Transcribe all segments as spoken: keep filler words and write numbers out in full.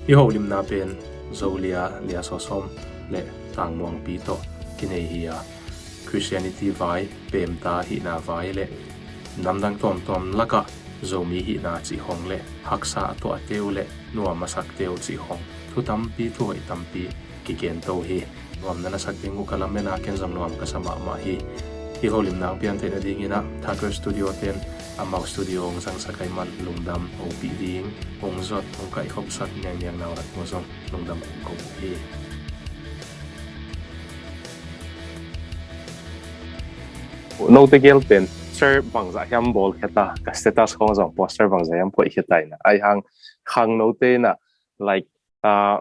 I holimna pen Zolia Lia Sawsawm le Tangmuangpi tawh kinei hi a, Christianity vai, pemta hihna vai le namdang tuamtuam lakah Zomi hihna cih hong le haksa a tuahte uh le nuam a sakte uh cih hong thu tampi, thuhoih tampi kigento hi. Nuam na na sak ding uh ka lamen a, ken zong nuam ka sa mahmah hi. I holimna hong pian theih nadingin ah Thakur Studio ten amau studio hong zangsak ahih man lungdam hong pih ding, hong zot, hong kaihkhopsak niangniang na uh lat uh zong lungdam kong ko uh hi. Note gel pen share bangzah hiam bawl khia ta, ka status khong zong poster bangzah hiam phoih khia ta in ah, ahih hang khangnote in ah, like, uh,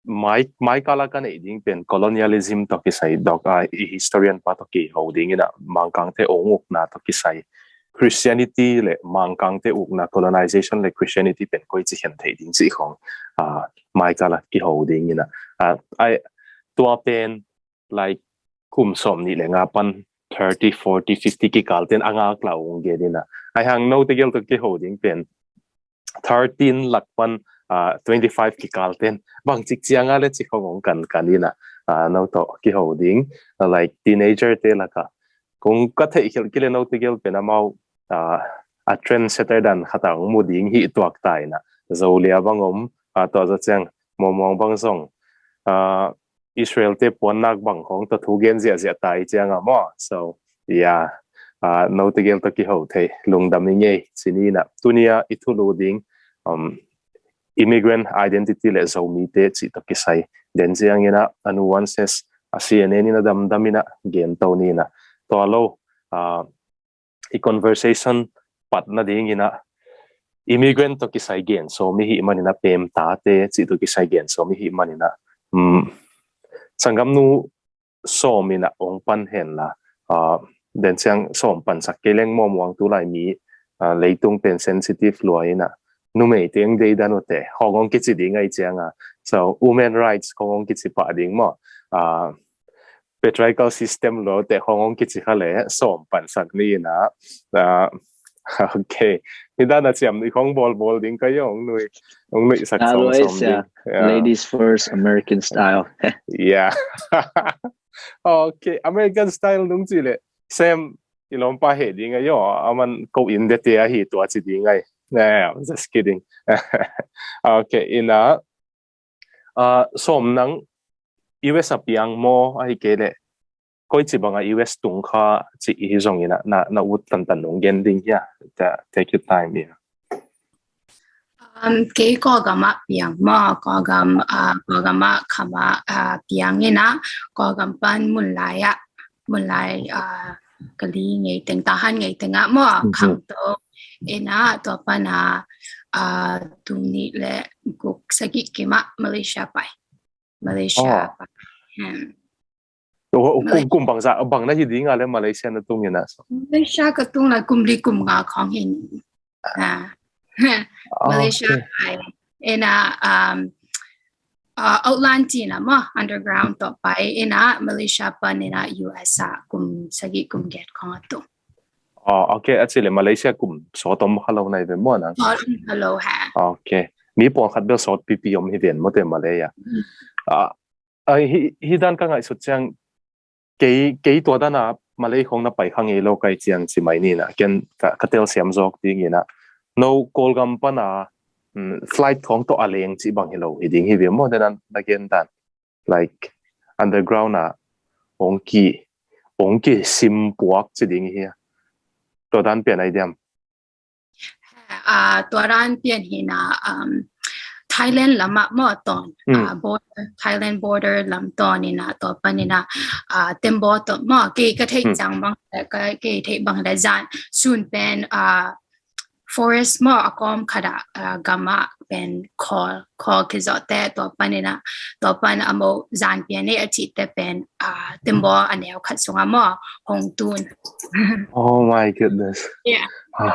mai, mai kal a ka neih ding pen colonialism tawh kisai dawk a, i historian pa tawh kiho dingin ah Mangkangte ong ukna tawh kisai Christianity le Mangkangte ukna, colonization le Christianity pen koici khen theih ding cih khong, ah, mai kal a kiho dingin ah, ah, ai, tua pen, like, kum sawm nih le nga pan thirty, forty, fifty kikal ten a ngaklah ong gen in ah, ahih hang note gel tawh kiho ding pen thirteen lak pan, ah, twenty-five kikal ten bangcik ciang a le cih khong ong kankan in ah, ah, no tawh kiho ding, ah, like, teenager te lakah kong ka theih khialh kei le note gel pen amau, ah, a trendsetter dan khat a ong mu ding hi tuak ta in ah, Zolia bang om, ah, tua zawh ciang Mawngmawng bang zong, ah, Israel te puannak bang khong tawh thu gen ziahziah ta i ciang a maw. So, yeah, ah, note gel tawh kiho thei, lungdam i ngei ci ni in ah, tuni a i thulu ding, um, immigrant identity le Zomite cih tawh kisai den ciangin ah, a nuances a C N N in a damdam in ah gento ni in ah, tua lo, ah, i conversation pat nadingin ah immigrant tawh kisai gen sawm i hih manin ah, pemtate cih tawh kisai gen sawm i hih manin ah, um, sanggamnu sawm in ah ong pan hen la, ah, den ciang sawm pansak kei leng maw, Mawngmawng, tulai mi, ah, leitung pen sensitive lua in ah, numei teng deidan uh teh khong ong kici ding ahih ciang a, so women rights khong ong kici pah ding maw, ah, patriarchal system lua teh khong ong kici kha le sawm pansak ni in ah, ah, okay. Hi dan a ciam i khong bawlbawl ding ka hi, ong nuih, ong nuihsak sawmsawm ding. Yeah. Ladies first, American style. Yeah. Okay, American style nung ci le sem i lawmpa heh ding a hi, aman ko in dete ahi tua ci ding ai. Nah, just kidding. Okay, in ah, ah, sawm, nang U S a piang maw, ahih kei leh koici bang a U S tung kha cih hi zongin ah, na, na ut tantan nong gen ding hia? Ta-, take your time, yeah. Um, kei Kawlgam ah piang maw, Kawlgam, ah, Kawlgam ah kham ah, ah, piang in ah, Kawlgam pan Munlai ah, Munlai, ah, Kali ngei teng, Tahan ngei teng ah maw, mhm, khangto in ah, tua pan ah, ah, tul nih le guk, sagih kim ah Malaysia pai. Malaysia pai. Hmm. Oh, kum, kum bangzah, bang na hi ding a le Malaysia na tung in ah? Malaysia ka tung lai kum li kum nga khong hi. Ah. Malaysia pai in ah, um, ah, outland ci na maw, underground tawh pai in ah, Malaysia pan in ah U S ah kum sagih kum giat khong a tung. Oh, okay, a ci le Malaysia kum sawt om kha lo nai ve maw nang? Sawt om kha lo ha. Okay. Mi pawlkhat bel sawt pipi om hi ven maw te Malay ah. Hmm. Ah, ah, hi, hi dan ka ngaihsut ciang kei, kei tua dan a Malay khong na pai kha ngei lo ka hih ciang ci mai ni in ah, ken ka, ka telsiam zawk dingin ah, no Kawlgam pan a, mm, flight khong tawh a leng cih bang hi lo hi ding hi ve maw, den a na gen dan, like, underground ah ong ki, ong kisim puak ci ding hi a. Tua dan pian ai diam? Ah, tua dan pian hi in ah, um, Thailand lam ah maw tawn, hmm, ah, border, Thailand border lam tawn in ah, tua pan in ah, ah, tembaw tawh maw, kei ka theih, hmm, ciang bang, ka, kei theih bang le zan sun pen, ah, forest maw, a kawm khat ah, ah, gam ah pen khawl, khawl kizawh teh, tua pan in ah, tua pan a mo zan pian ei a cih teh pen, ah, tembaw a neu khat sung ah maw hong tun. Oh my goodness. Yeah. Ah.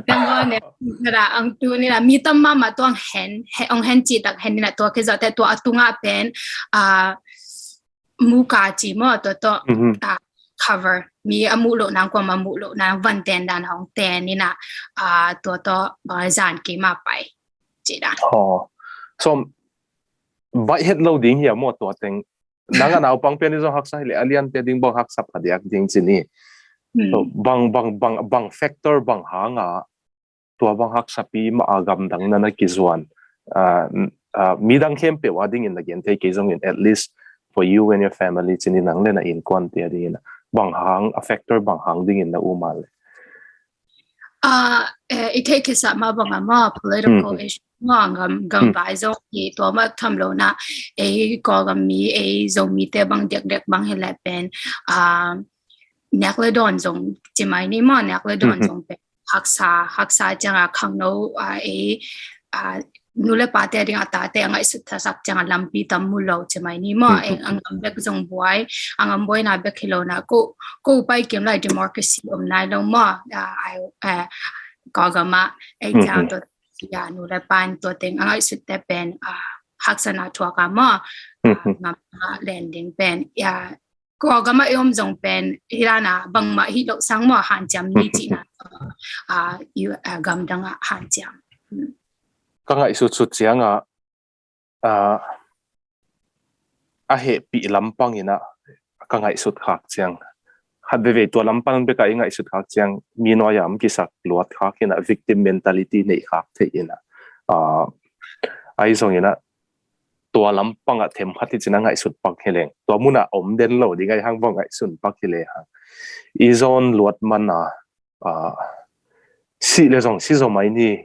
Tembaw a neu khat ah hong tun in ah, mi tam mahmah tua hong hen, he, hong hen cih tak hen in ah, tua kizawh teh tua a tung ah pen, ah, muka ci maw, tua tawh, mhm, ah, cover. Mi a muh loh nang, kuamah a muh loh nang, van ten dan hong ten in ah, ah, tua tawh, ah, zan kim ah pai. Ci dan. Oh. Som, baih het lo ding hi a maw tua teng. Nang a naupang pian i zong haksa hi le a liante ding bang haksa phadiak ding ci ni. So, bang, bang, bang, bang factor bang hanga tua bang haksapi mah a gamdang na na kizuan. Midang khempeuh a dingin na gen thei kei zongin, at least for you and your family ci ni, nang le na innkuante a dingin bang hang, a factor bang hang dingin na um a le? I theih kisa mah bang a maw, political issue maw, gam, gam vai zong hi tua mah tham lo na, ei Kawlgam mi, ei Zomite bang diakdiak bang hi le pen nek le dawn zong ci mai ni maw, nek le dawn zong pen haksa, haksa ciang a khangno ei nu le pate a ding a tate a ngaihsut thasak ciang a lampi tam mu lo ci mai ni maw. Eng a ngam bek zong buai, a ngam buaina bek hi lo na, ko, ko pai kim lai democracy om nai lo maw. Kawlgam ah ei ciang tua ya nu le pan tua teng a ngaihsut te pen haksa na thuak a maw. Ngam len ding pen ya Kawlgam ah i om zong pen hi la na bangmah hi lo sang maw, hanciam ni cihna gamdang ah hanciam. Ka ngaihsutsut ciang a a hehpih lampang in a ka ngaihsut khak ciang, khat veve tua lampang bek a i ngaihsut khak ciang mi nuai a om kisak luat khak in a victim mentality nei khak thei in a, ahi zongin a tua lampang a themkhat hi cin a ngaihsut pak hi leng, tua mun a om den lo ding ahi hang bang ngaihsun pak hi le hang. I zawn luat man a sih le zong si zaw mai ni,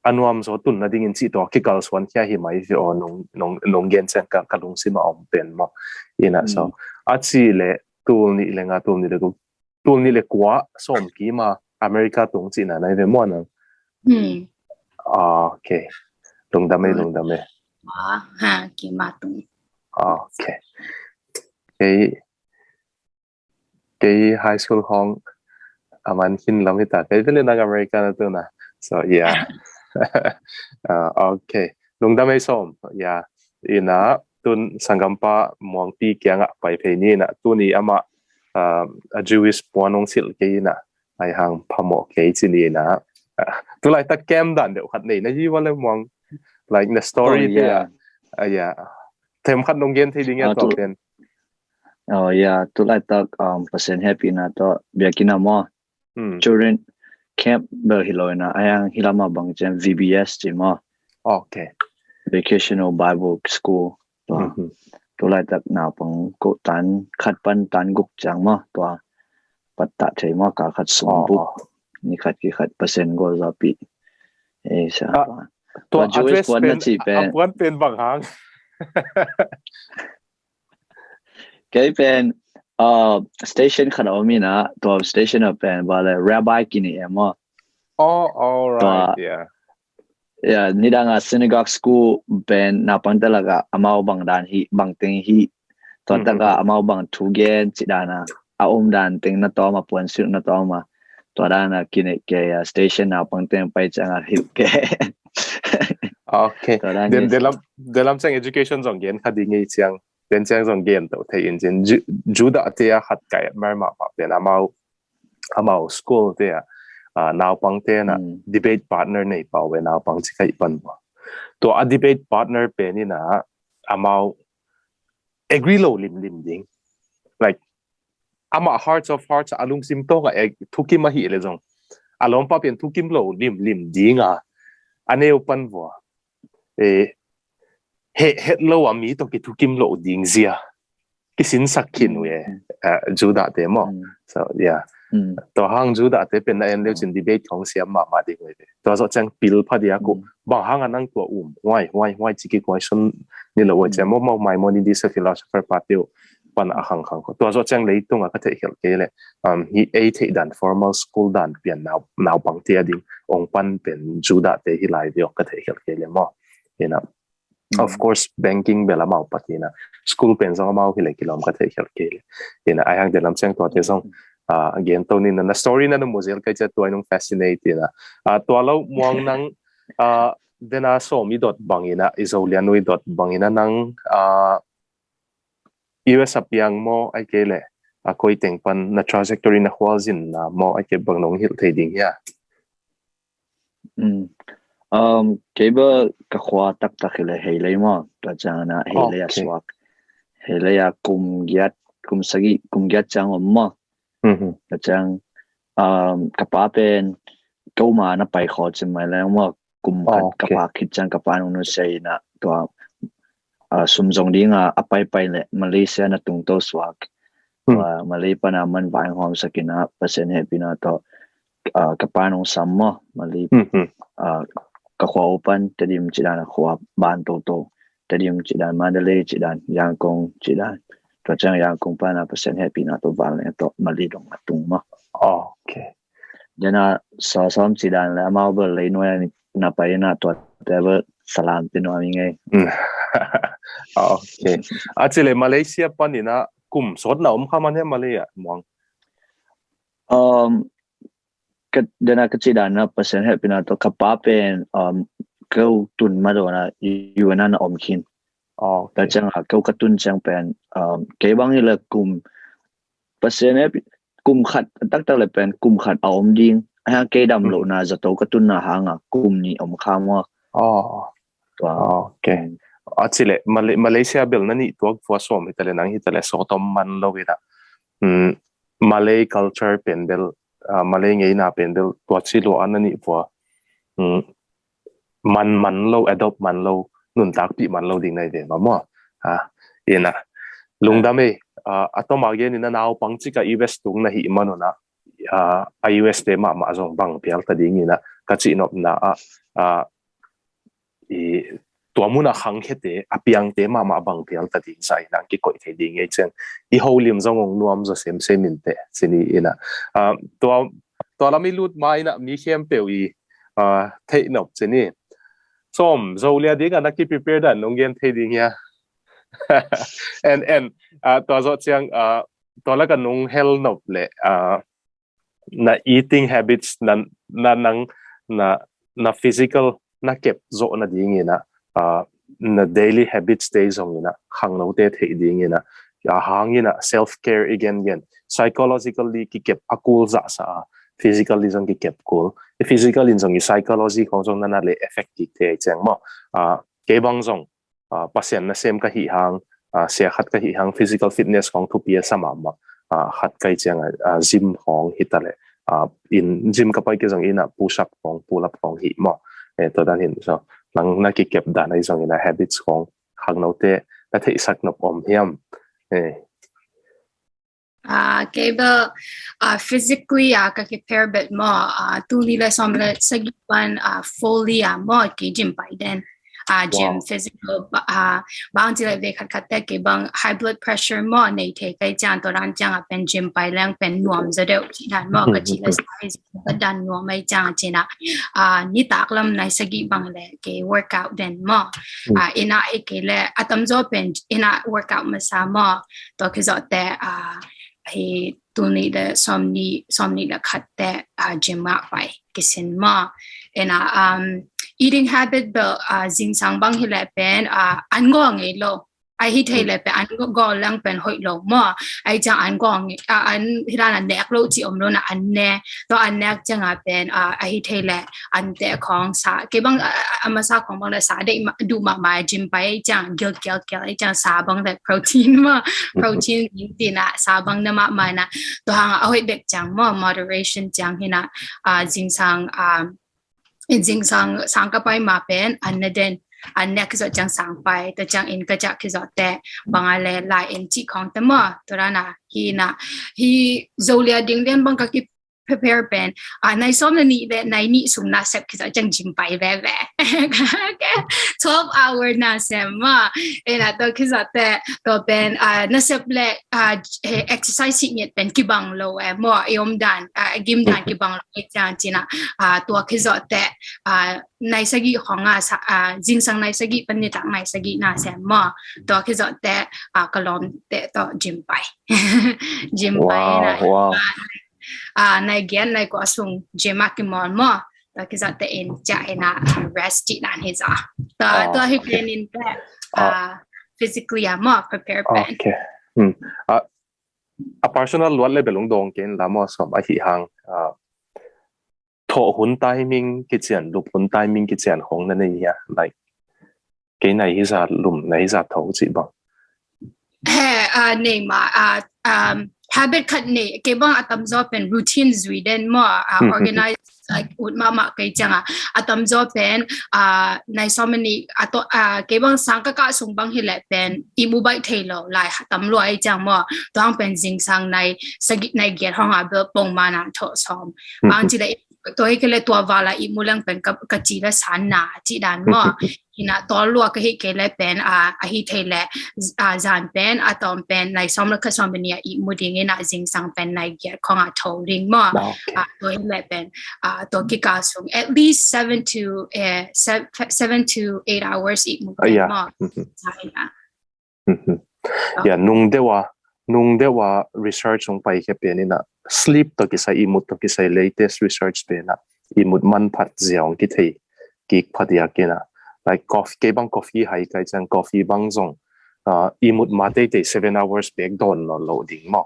a nuam zaw tun na dingin cih tua kikalsuan khia hi mai ve aw, nong gen ciang ka lungsim a om pen maw. In a so a cih le tul nih le nga, tul nih le guk, tul nih le kua sawm kima America tung cihna nai ve maw nang? Ok. Lungdam ei, lungdam ei. Ha, kima tung. Ok. Kei, kei high school hong a man khin lam hi ta, kei vele nang America na tu na. So yeah. Ok. Lungdam ei sawm. Yeah. In a tun sanggampa Muangpi kiangah pai phei ni in a, tuni amah a Jewish puan hong silh kei in a, ahi hang phamawh kei ci ni in a. Tulaitak camp dan deuh khat nei na hi ua le Muang, like na story te a. Yeah. Themkhat nong gen thei ding a tua pen. Oh yeah, tulaitak Pasian hehpihna tawh biakinn a maw. Children camp bel hi lo in a, ahi hang hi lam a bang ciang V B S ci maw. Ok. Vocational Bible School. Tulaitak naupang ko tan khat pan tan guk ciang maw, tua pattah thei maw, kal khat sung buk, ni khat ki khat Pasian gol zapi. Ei sa. Tua Jewish puan na ci pen. Puan pen bang hang. Kei pen station khat a om in a, tua station a pen vale rabbi kini e maw. Oh, all right, yeah. Yeah, nidang a synagogue school pen naupangte lakah amau bang dan hi, bang teng hi. Tua takah amau bang thu gen cih dan a, a om dan teng na tawm a, puan silh na tawm a. Tua dan a kineih kei a, station naupang teng pai ciang a hilh kei. Ok. Delam ciang education zong gen kha ding ngei ciang, den ciang zong gen to thei in cin, Judah te a khat kai mar mahmah pen amau amau school te a naupang te na debate partner nei pau ve, naupang ci kai pan maw. Tua a debate partner pen in a amau agree lo limlim ding. Like, amah hearts of hearts a lungsim tawng a thukim ahi le zong, a lawmpa pen thukim lo limlim ding a, a neu pan vua. Eh, het lo a mi tawh kithukim lo ding zia kisinsak khin uh e, Judah te maw. So yeah. Tua hang Judah te pen na en leu cin debate khong siam mahmah ding uh e. Tua zawh ciang pil phadiak uh, bang hang a nang tua um huai huai huai ci kikuai sun ni lo uh ciang maw, maw Maimonides a philosopher pa teu pan a khang khang ko. Tua zawh ciang leitung a ka theih khelh kei le, hi ei theih dan formal school dan pian naupang te a ding ong pan pen Judah te hi lai viok ka theih khelh kei le maw. Ina of course banking bel amau patina, school pen zong amau hi le kilawm ka theih khelh kei le. Ina ai hang te lam ciang tua te zong gen to ni na, na story na na mu zel kai cia tua nung fascinate ina. Tua lo Muang nang dena sawm i dot bang ina, i Zo lian ui dot bang ina nang U S a piang maw, ai kei le a koi teng pan na trajectory na khualzin na maw, ai kei bang nong hilh thei ding hia? Mm. Um, kei bel ka khua taktak hi le Heilei maw. Tua ciang na Heilei a suak. Heilei a kum giat, kum sagih, kum giat ciang om maw. Tua ciang, um, ka pa pen, ko ma na pai kho cin mai leng maw. Kum khat ka pa khit ciang ka pa nung nu sei na tua, uh, sum zong ding a, a pai pai le Malaysia na tung to suak. Tua Malay pana man vai hawm sakin a Pasian hehpina to, uh, ka pa nung sam maw. Malay, uh, ka khua upan Tedim cidan a khua ban to to. Tedim cidan, Mandalay cidan, Yangon cidan. Tua ciang Yangon pana Pasian hehpina to vang le to Malay dong a tung maw. Okay. Dena sawsawm cidan le amau bel lei nuai na pai na tua te bel salam ti nuam i ngei. Okay. A ci le Malaysia panin a kum sawt na om kha man hia Malay a muang. Um, ka, dena ka cidan na Pasian hehpina to ka pa pen, um, ko tun ma do na U N na om khin. Okay. Tua ciang a ko ka tun ciang pen, um, kei bang i le kum Pasian hehpi kum khat taktak le pen kum khat a om ding. A hang kei dam lo na zato ka tun na hang a kum ni om kha maw. Okay. A ci le Malay, Malaysia bel na nih tuak vua sawm hi ta le nang hi ta le sawt om man lo i na. Malay culture pen bel, uh, Malay ngeina pen bel tua ci lua a na nih vua, um, man man lo, adopt man lo, nuntakpih man lo ding na i ve ma maw. Ha, i na lungdam ei, uh, a toma gen i na naupang cika U S tung na hi man u na, uh, a U S te mahmah zong bang pial ta ding i na ka cihnopna a, uh, i tua mun a khangkhete a piangte mahmah bang pial ta ding sa i nang kikoih thei ding ei ciang i holim zong ong nuam zaw semsem in te cini i na, uh, tua, tua lam i lut ma i na mi khempeuh i, uh, theihnop cini. Sawm, Zolia ding a na ki prepare dan nong gen thei ding hia? And, and, uh, tua zawh ciang, uh, tua lak a nong hel nop le, uh, na eating habits na, na nang na, na physical na kep zawh na ding i na, uh, na daily habits te zong i na khangnote theih ding i na, a hang i na self care i gen gen, psychologically kikep a kul zahsa a, physically zong kikep kul, i physical in zong i psychology khong zong na na le effect kik thei ciang maw. Uh, kei bang zong, uh, Pasian nasem ka hih hang, uh, sia khat ka hih hang physical fitness khong thupi a sa mahmah, uh, khat kai ciang a, uh, gym khong hi ta le, uh, in gym ka pai kei zong i na push up khong, pull up khong hi maw. Eh, tua dan hin so nang na kikep dan a i zong i na habits khong khangnote na theihsak nop om hiam? Eh. Uh, kei bel, uh, physically a, uh, ka ki prepare bet maw, uh, tuni le sawm le sagih pan, uh, fully a, uh, maw kei gym pai den. Uh, gym physical, uh, bang ci le ve khat khat te kei bang high blood pressure maw nei thei kai ciang tua dan ciang a pen gym pai leng pen nuam zaw deuh ci dan maw ka ci le size ka dan nuam mai ciang ci na, uh, ni tak lam nai sagih bang le kei workout den maw. Uh, i na i kei le a tam zaw pen i na workout masa maw. Tua kizawh te, uh, hi tuni le sawm ni, sawm ni le khat te, uh, gym a pai kisin maw. I na, um, eating habit bel, uh, zingsang bang hi le pen, uh, an gaw ngei lo. A hi thei le pen an gaw lang pen hoih lo maw. A hi ciang an gaw ngei, uh, an hi dan a nek lo ci om lo na an ne. Tua an nek ciang a pen, uh, a hi thei le an te khong sa. Kei bang, uh, a masa khong bang le sa de ma, du mahmah gym pai ciang gil gil gil ciang sa bang le protein maw. Protein ding ti na sa bang na mahmah na. Tua hang a hoih bek ciang maw moderation ciang hi na, uh, zingsang, um, zingsang sang ka pai ma pen an na den an nek kizawh ciang sang pai ta ciang in ka ciah kizawh te bang a le lai in cih khong te maw. Tua dan a hi na hi Zolia ding den bang ka ki prepare pen, uh, nai sawm na nih le nai nih sung na sep kizawh ciang gym pai veve. Twelve hour na sem maw. I na tua kizawh te tua pen, uh, na sep le, uh, exercise hi ngiat pen kibang lo e maw. I om dan, uh, gym dan kibang lo e ciang ci na, uh, tua kizawh te, uh, nai sagih khong a, uh, zingsang nai sagih pan ni tak nai sagih na sem maw. Tua kizawh te, uh, ka lawm te tua gym pai. Gym pai na. Uh, nai giat nai kua sung gym a kimawl maw. Tua kizawh te in ciah in a, uh, rest cih dan hi zaw. Tua, tua hi pen in te, uh, physically a maw prepare pen. Okay. Hmm. Uh, a personal luat le belung dong ken la maw sawm a hi hang, uh, Thawh hun timing kician, lup hun timing kician khong na nei hia? Like, kei nai hi zat lum, nai hi zat tho cih bang. He, uh, nei ma, uh, um, habit khat nei, kei bang a tamzaw pen routine zui den maw, uh, organize, like, ut mahmah kei ciang a, a tamzaw pen, uh, nai sawmani, a to, uh, kei bang sang ka kah sung bang hi leh pen ihmu baih thei lo lai, a tam lua i ciang maw, tua hang pen zingsang nai sagih nai giat hong a bel pongman a thawh sawm. Bang ci leh tua hi kei leh tua val a ihmu leng pen ka, ka ci leh san na cih dan maw. Hi na, tua lua ka hih kei leh pen, a, a hi thei leh, a, zan pen, a tawm pen, nai sawm leh khat sawm pen ni a ihmu ding hi na, zingsang pen nai giat khong a tho ding maw. A, tua hi leh pen, a, tua kikal sung at least seven to, eh, sev-, seven to eight hours ihmu pen maw. Sa hi na. Ya, nung deuh a, nung deuh a research hong pai khia pen hi na, sleep tawh kisai, ihmut tawh kisai latest research pen a, ihmut manphat zia hong kithei kik phadiak hi na. Like coffee, kei bang coffee hai kai ciang, coffee bang zong, uh, ihmut ma teitei seven hours bek dawn lo lo ding maw.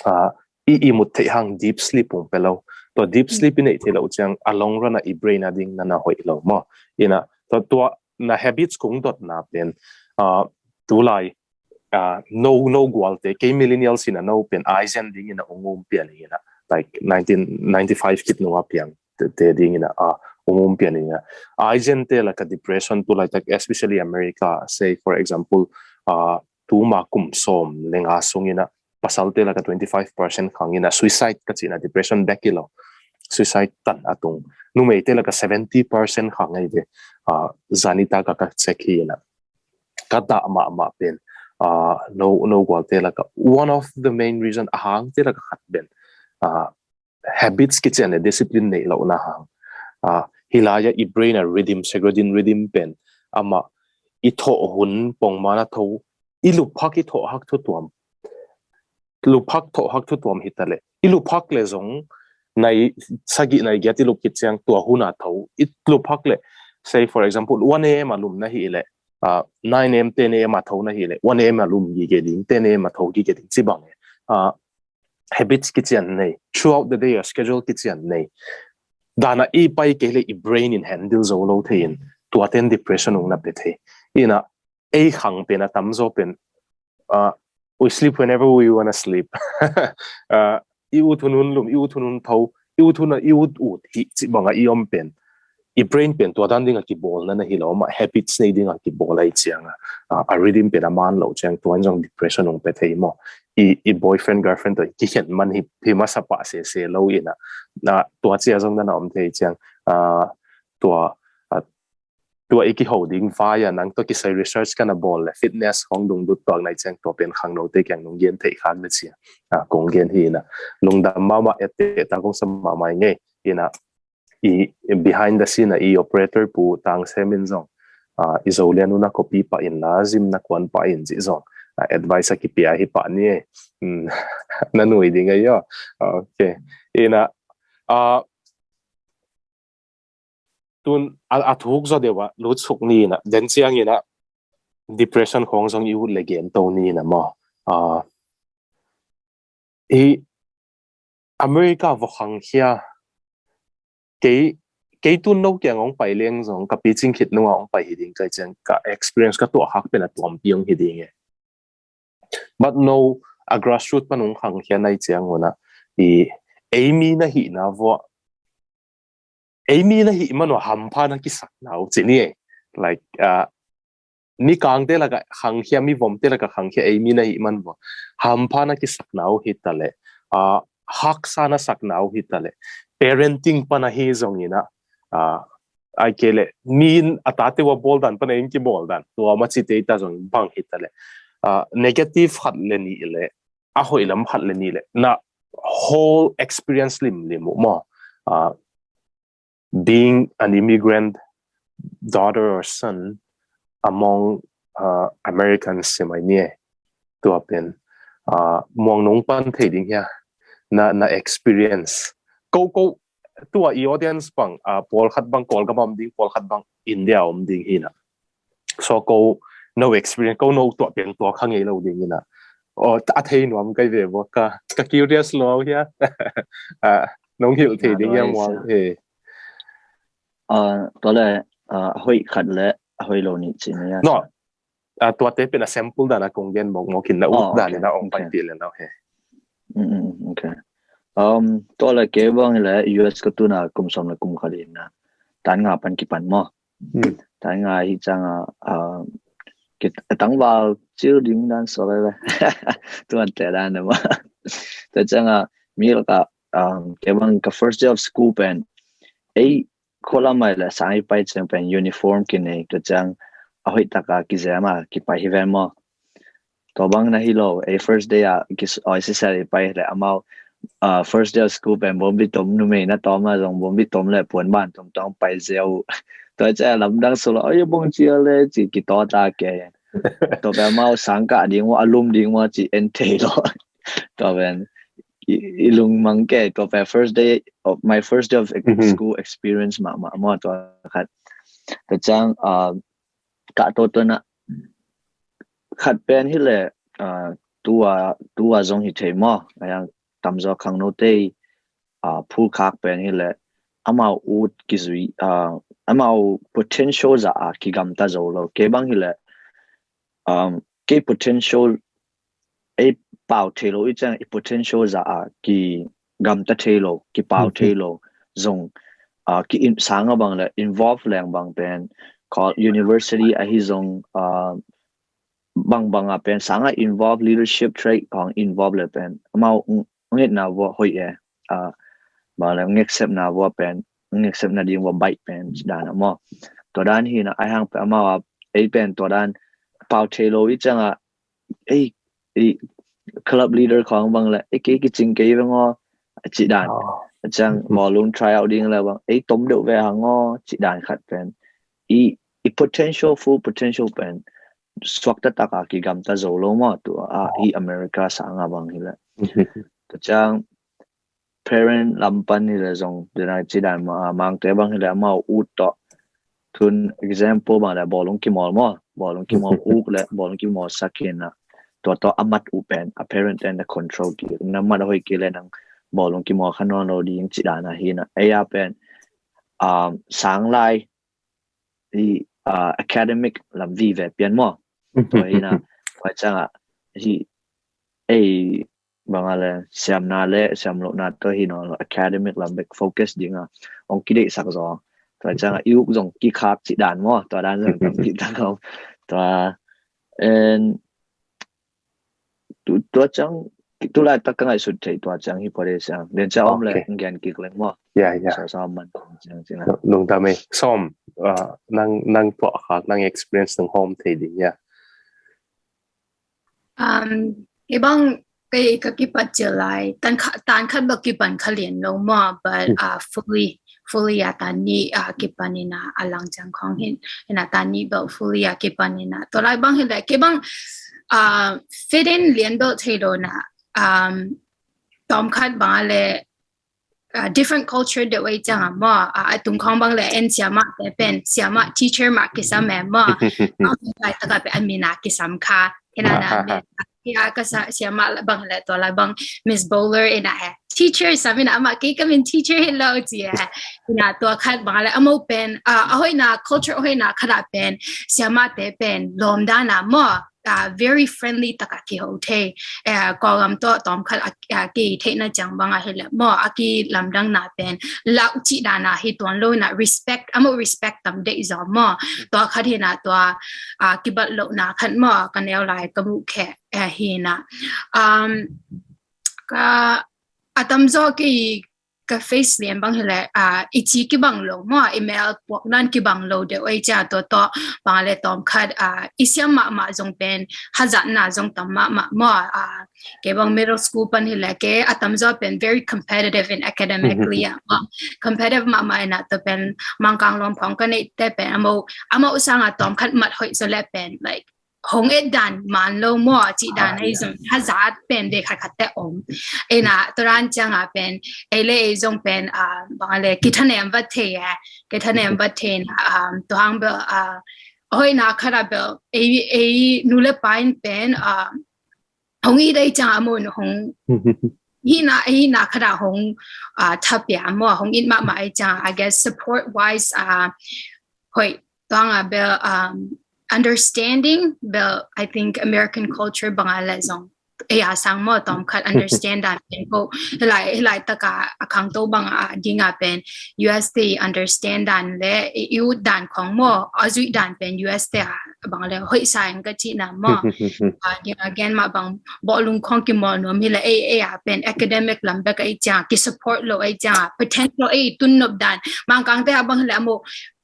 Uh, i, ihmut theih hang deep sleep hong pe lo. Tua deep sleep i neih theih loh ciang a long run a i brain a ding na na hoih lo maw. Hi na, tua, tua na habits kong dotna pen, uh, tulai, uh, no, no gualte, kei millennials hi na no pen, iZen ding hi na ong um pian hi na, like nineteen ninety-five kip nunga piang te, te ding hi na, uh, ong um pian hi na. iZen te lak a depression tulai tak, especially America, say for example, uh, tuma kum sawm leh nga sung hi na, pasal te lak a twenty-five percent khang hi na, suicide ka cih na, depression bek hi lo, suicide tan a tung. Numei te lak a seventy percent khang ahi ve. Uh, zanita ka ka check hi na, ka dah mahmah pen, uh, no, no gualte lak a, one of the main reason a hang te lak a khat pen, uh, habits kician leh discipline neih lohna hang. Uh, hi lai a i brain a rhythm, circadian rhythm pen, amah i thawh hun pongman a tho, i luphak i thawhhak thutuam. Luphak thawhhak thutuam hi ta leh, i luphak leh zong nai sagih nai giat i lup khit ciang tua hun a tho. I luphak leh, say for example, one a.m. a lum na hi leh, uh, nine a.m., ten a.m. a tho na hi leh, one a.m. a lum gige ding, ten a.m. a tho gige ding, ci bang e. Uh, habits kician nei, throughout the day a schedule kician nei. Dan a i pai kei leh i brain in handle zo lo thei in, tua ten depression ong na pe thei. Hi na, ei khang pen a tamzaw pen, uh, we sleep whenever we wanna sleep. Uh, i ut hun hun lum, i ut hun hun tho, i ut hun a, i ut ut hi cih bang a i om pen, i brain pen tua dan ding a kibawlna na hi lo, amah habits nei ding a kibawl ahi ciang a, uh, a rhythm pen a man lo ciang tua in zong depression ong pe thei maw. I, i boyfriend, girlfriend tawh i kikhen man hi, hi masa pah sese lo hi na, uh, tua ci a zong na na om thei ciang, uh, tua, uh, tua i kiho ding vai a nang tawh kisai research ka na bawl leh fitness khong dungdut tuak nai ciang tua pen khangnote kiang nong gen theih khak na ci a, uh, kong gen hi na. Lungdam mahmah, etteh ta kong sa mahmah ngei hi na. I behind the scene a i operator Pu Tang Sem in zong, uh, i Zolian un a copy pah in la, gym na kuan pah in cih zong, uh, advice a kipia hi pah ni e. Um, na nui ding a hi aw. Okay. Hi na, uh, tun a, a thuk zaw deuh a lutsuk ni na, den ciang hi na, depression khong zong i ut leh gen to ni na maw. Uh, i America va khangkhia, kei, kei tun no kiang ong pai leng zong, ka picing khit nunga ong pai hi ding kai ciang, ka experience ka tuahkhak pen a tuampi ong hi ding e. But no, a grassroot pan ong khangkhia nai ciang un a, i, ei mi na hihna vua, ei mi na hih man vua hampha na kisakna uh ci ni e. Like, uh, mi kangte lak a khangkhia, mi vomte lak a khangkhia ei mi na hih man vua hampha na kisakna uh hi ta leh, uh, haksa na sakna uh hi ta leh, parenting pan a hi zong hi na, uh, ai kei leh mi in a tate uh a bawl dan pan a eng kibawl dan, tua ma cite ta zong bang hi ta leh, uh, negative khat leh nih leh, a hoih lam khat leh nih leh, na whole experience limlim uh maw. Uh, being an immigrant daughter or son among, uh, Americans, si mai ni e. Tua pen, uh, muang nong pan thei ding hia, na, na experience. Ko, ko, tua i audience bang, uh, pawlkhat bang Kawlgam a om ding, pawlkhat bang India a om ding hi na. So ko no experience, ko no tuah pen tua kha ngei lo ding hi na. O, a thei nuam kai ve vua ka, ka curious lo hia. Uh, Nong hilh thei ding hiam, Muang? Eh. Ah, tua le, ah, a hoih khat le a hoih lo nih ci ni a. No. Ah, tuate pen a sample dan a kong gen mawkmawk in na ut dan in a ong paipih le nau he. Mm, mm, okay. Um, tua le kei bang le U S ka tun a kum sawm le kum khat in a tan nga pan kipan maw. Tan nga hi ciang a, ah, ki-, a tangval cil ding dan so le le. Tuan te dan le maw. Tua ciang a mi lak a, um, kei bang ka first day of school pen ei, khualam ai le sang i pai ciang pen uniform kinei, tua ciang a hoih taka kizem a kipai hi ven maw. Tua bang na hi lo, ei first day a ki s-, oi sisel i pai le amau, ah, first day of school pen bombi tom, numei na tom a zong bombi tom le puan ban tom tong pai ziau. Tua ciang lamdang so lo, oi bong cia le ci kitaw ta ke. Tua pen amau sang kah ding ua, a lum ding ua ci en thei lo. Tua pen i, i lungmang ke, tua pen first day of, my first day of ex-, school experience mahmah maw tua khat. Tua ciang, ah, kah to tua na khat pen hi le, ah, tua, tua zong hi thei maw. A yang tamzaw khangno te, ah, phulkhak pen hi le amau ut kizui, ah, amau potential za a kigamta zo lo. Kei bang hi le, um, kei potential ei pau thei lo i ciang i potential za a kigamta thei lo, kipau thei lo zong, ah, ki in, sang a bang le involve leng bang pen, college, university ahi zong, ah, bang bang a pen sang a involve, leadership trait hong involve le pen amau ng-, ngetna vua hoih e. Ah, bang le ngetsepna vua pen, ngetsepna ding vua baih pen ci dan a maw. Tua dan hi na, ai hang pen amau a, ei pen tua dan pau thei lo i ciang a, ei, ei club leader khong bang le, ei kei kicing kei veng aw, ci dan. Ciang bawlung try out ding le bang, ei tom deuh ve hang aw, ci dan khat pen. I, i potential, full potential pen suakta taka kigamta zo lo maw, tua a, i America sang a bang hi le. Tua ciang parent lam pan hi le zong, dena ci dan ma, Mangte bang hi le amau ut tawh. Tun example bang le bawlung kimawl maw, bawlung kimawl uk le bawlung kimawl sak hi na. Tua tawh a mat uh pen, a parent ten na control ki, na mat a hoih ki le nang bawlung kimawl kha nawn lo ding ci dan a hi na. Ei a pen, um, sang lai, i, ah, academic lam vive pian maw. Tua hi na, tua ciang a, hi, ei, bang a le, siamna le, siam lohna tua hi nawn lo, academic lam bek focus ding a, ong kideihsak zaw. Tua ciang a, i uk zong kikhak ci dan maw, tua dan zong tam ki tak om. Tua, en, tu, tua ciang, tu laitak ka ngaihsut thei tua ciang hi pua de siang. Lian cia om le, okay, ngen kik leng maw. Ya, ya. Sa sa man ciang ciang. Lungdam e. Som, ah, nang, nang tua khak, nang experience nang hawm thei ding, ya. Um, i bang kei ka kipat cil lai, tan kha-, tan khat bak kipan kha lian lo maw, but, ah, fully, fully a tan ni, ah, kipan ina a lang ciang khong hin, ina tan ni bak fully a kipan ina. Tua lai bang hin le, kei bang, ah, fit in lian bak thei lo na, um, tom khat bang a le, ah, different culture deuh ei ciang a maw, ah, a tung khong bang le en siamah te pen, siamah teacher mah kisam e maw, bang lai taka pen a min a kisam kha, kena na a min a, ka sa, siamah bang le tua lai bang Miss Bowler ina e. Teacher sam ina amah kei ka min teacher hi lo ci e. Ina tua khat bang le amau pen, ah, a hoihna, culture a hoihna khat a pen, siamah te pen, lawm dan a maw, ah, very friendly taka kiho thei. Eh, Kawlgam tawh tawm khat a, a ki theihna ciang bang a hi le maw, a ki lamdangna pen, lau ci dan a hi tuan lo na respect, amau respect tam deih zaw maw. Tua khat hi na tua, ah, kibat lohna khat maw, ka neu lai ka muh khe, eh, hi na. Um, ka, a tamzaw kei ka face lian bang hi le, ah, i ci kibang lo maw, i mel puak nan kibang lo deuh ei cia tua tawh, bang le tawm khat, ah, i siam mahmah zong pen, hazatna zong tam mahmah maw, ah, kei bang middle school pan hi le kei a tamzaw pen very competitive in academically, ah, maw. Competitive mahmah ina tua pen Mangkang lawm khong ka neih te pen amau, amau sang a tawm khat mat hoih zaw le pen, like, hong et dan man lo maw, cih dan ei zong hazat pen de khat khat te om. Ei na, tua dan ciang a pen, ei le ei zong pen, ah, bang a le, kithanem vat thei e, kithanem vat thei na, um, tua hang bel, ah, hoih na khat a bel, ei, ei nu le pa in pen, ah, hong it ei ciang a mun hong hina hina khada hong uh, thapia mo hong in mama ai chang, I guess support wise uh, hoi tuanga bel um, understanding bel I think American culture banga le zong ei a sang mo tom khat understand dan pen ko hilai hilai taka a khangto banga dinga pen U S te understand dan le i ut dan khong mo a zui dan pen U S te a bang le hoi sa eng ka chi na mo a dinga gen ma bang bawlung khong ki mo no mi le ei ei a pen academic lam bek ei cha ki support lo ei cha potential ei tun nop dan mang kang te a bang le amo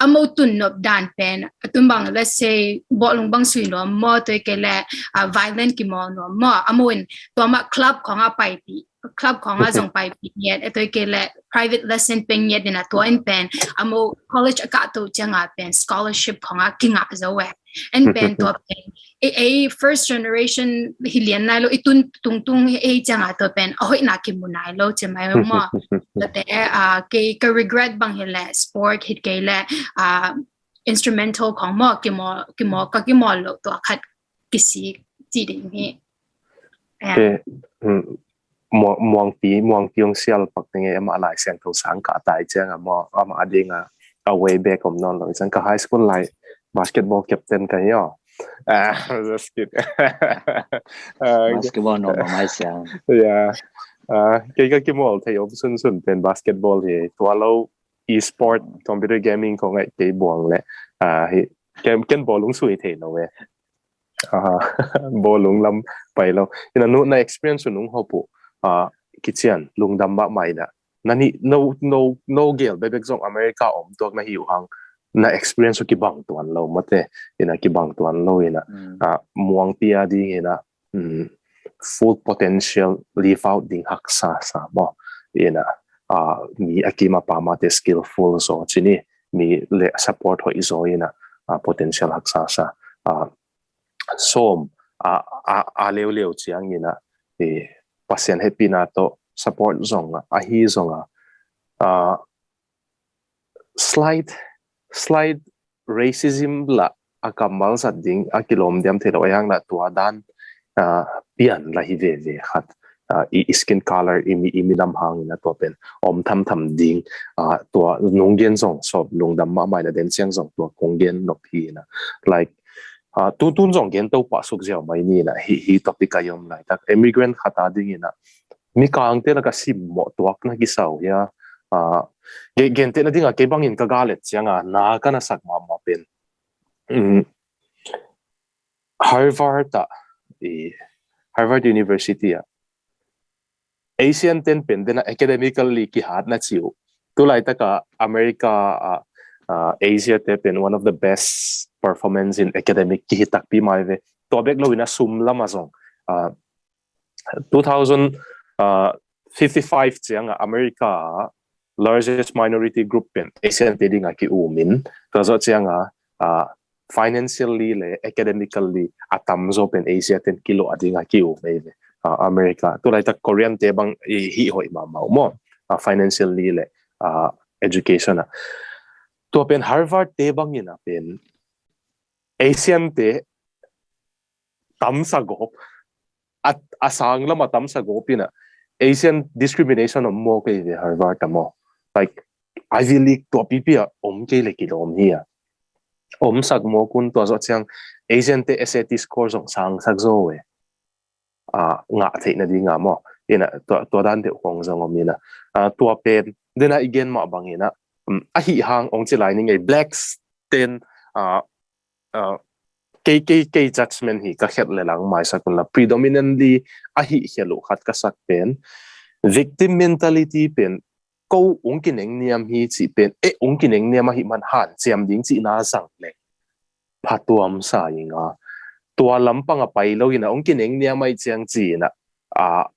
amo tun nop dan pen a tun bang let's say bawlung bang sui no mo toi ke le uh, violent ki mo no mo amo in tua ma club khong a pai pi club khong a zong pai pi ngiat a toi ke le private lesson pen ngiat dina tua in pen amo college a ka to chang a pen scholarship khong a ki nga zo we en pen tua pen ei first generation hi lian nai lo i tun tung tung ei chang a tua pen a hoi na ki mu nai lo che mai mo te a ke ka regret bang hi le sport hit ke le a instrumental khong mo ki mo ki mo ka ki mo lo tua khat ki si chi ding hi. Muangpi muangpi ong sial pak tenge ama lai siang tho sang ka tai chang a mo ama ading a a way back om non lo chang ka high school lai basketball captain ka yo. Ah, just kid. Basketball no mai siang. Yeah. Uh, kei ka kimol thei om sun sun pen basketball hi tua lo e-sport computer gaming ko ngai kei buang le uh, hi ken ken bawlung sui thei lo we. Bawlung lam pai lo ina nu na experience nung hopu kichian lungdam ba mai na nani no no no gel bebek zong America om tuak na hiu hang na experience kibang tuan lo mate ina kibang tuan lo ina muang pia ding ina full potential live out ding haksa sa mo ina mi akima pama te skillful so chini mi le support hoi zo ina potential haksa sa som a a a leu leu chiang ina Pasian hepina to support zong a hi zong a slight slight racism la a kammal zat ding a kilom diam thei lo a yang la tua dan pian la hi ve ve khat i skin color i mi i mi lam hang ina tua pen om tham tham ding tua nung gen zong sop lungdam ma mai na den siang zong tua kong gen nop hi na like tu tun zong gen to pa suk ziau mai ni na hi hi topic a yom lai tak immigrant khata ding ina mi kang te la ka sim mo tuak na ki sau ya gen te na ding a ke bangin ka galet siang a na ka na sak ma ma pen Harvard a Harvard University a Asian ten pen dena academically kihat na chiu tulai taka America a uh, Asia te pen one of the best performance in academic kihi takpi mai ve to bek lo ina sum lama zong uh, two thousand fifty-five chiang a America largest minority group pen Asian te ding a ki umin ka zo chiang a uh, financially le academically a tam zo pen Asia ten kilo a ding a ki um ei ve uh, America tulai tak Korean te bang hi hoi ma mau mo uh, financially le uh, education a tua pen Harvard te bang ina pen Asian te tamsa gop a sang lama tamsa gop ina Asian discrimination om mo kei ve Harvard a mo like Ivy League tua pipi a om kei le kilom hi a om sak mo kun tua zo chiang Asian te S A T score zong sang sak zo e a ngah theih na ding a mo ina tua tua dan deuh kong zong om ina tua pen dena i gen mah bang ina a hih hang ong ci lai ning ei blacks ten a kei kei kei judgment hi ka khet le lang mai sak un la predominantly a hih khel uh khat ka sak pen victim mentality pen ko ung kineng niam hi ci pen e ung kineng niam ahi man han ciam ding ci na zang le phatuam sa inga tua lampang a pai lo ina ung kineng niam ai ciang ci ina a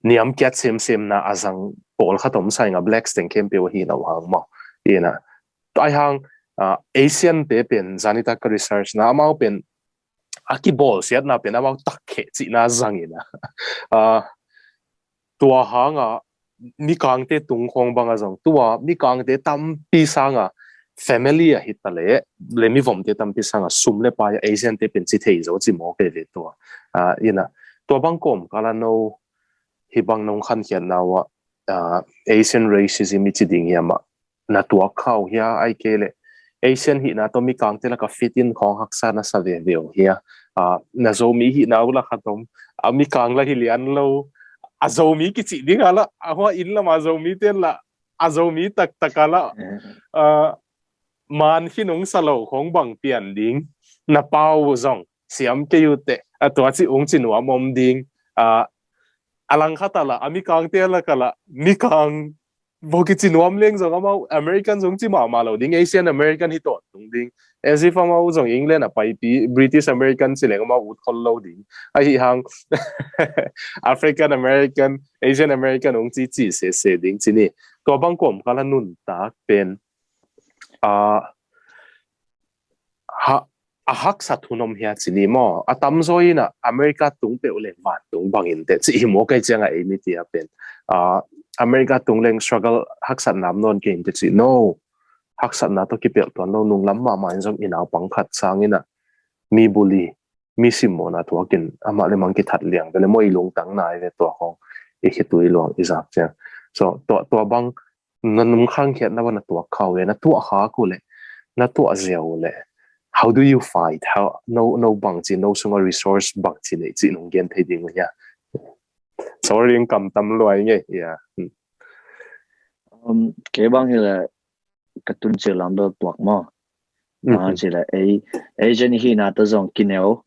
niam kiat semsem na a zang pawl khat om sa inga blacks teng khempeuh ahi lo hang maw ina ai hang Asian te pen zanita ka research na amau pen a kibawl siatna pen amau takkhe cihna zangin a tua hanga mikangte tungkhawng banga zong tua mikangte tampi sanga family a hita le le mivomte tampi sanga sum le pai Asian te pen ci thei zo ci maw kei ve tua ina tua bang kawm kala no hih bang nong khankhiatna uh ah, Asian racism i ci ding hiam ah, na tuak khau hia, ahih kei leh Asian hihna tawh mikangte lakah fit in khawng haksa na sa veve uh hia? Ah, na Zomi hihna uh lakah tawh a mikang la hi lian lo, a Zomi kici ding a la, a hua inn lam a Zomi ten la, a Zomi taktak a la, ah, man khin ung sa lo khawng bang pian ding, na pau zong siam kei uh teh, a tua ci ung ci nuam om ding. Ah, a langkhat a la, a mikangte lakah la, mikang bawk i ci nuam leng zong amau American zong ci mahmah lo ding, Asian American hi tawntung ding. As if amau zong England a paipi, British American ci leng amau ut khol lo ding. Ahi hang African American, Asian American ung ci ci sese ding ci ni. Tua bang kawmkal a nuntak pen, ah, ha, a haksat hun om hia ci ni maw? A tamzaw in ah America tung peuh leh vantung bangin teh ci hi maw, kei ciangah ei mite a pen. Ah, America tung leng struggle haksat nam nawn kei in teh ci. No. Haksatna tawh kipelh tuan lo, nunglam mahmah in zong i naupang khat sangin ah mi bully, mi simmawhna thuakin amah le mang kithat liang ve le maw, i lungtang nai ve tua khawng i khitui luang i zak ciang. So, tua, tua bang na nung khangkhiatna uh na tuak khau uh, na tuah khak uh leh, na tuah ziau uh leh, how do you fight? How, no, no bang ci, no sungah resource bang ci nei ci nung gen thei ding uh hia? Sorry, in kam tam luai ngei. Yeah. Hmm. Um, kei bang hi leh ka tun cil lam bel tuak maw. Bang ci leh ei, ei Asian hihna tawh zong kineu.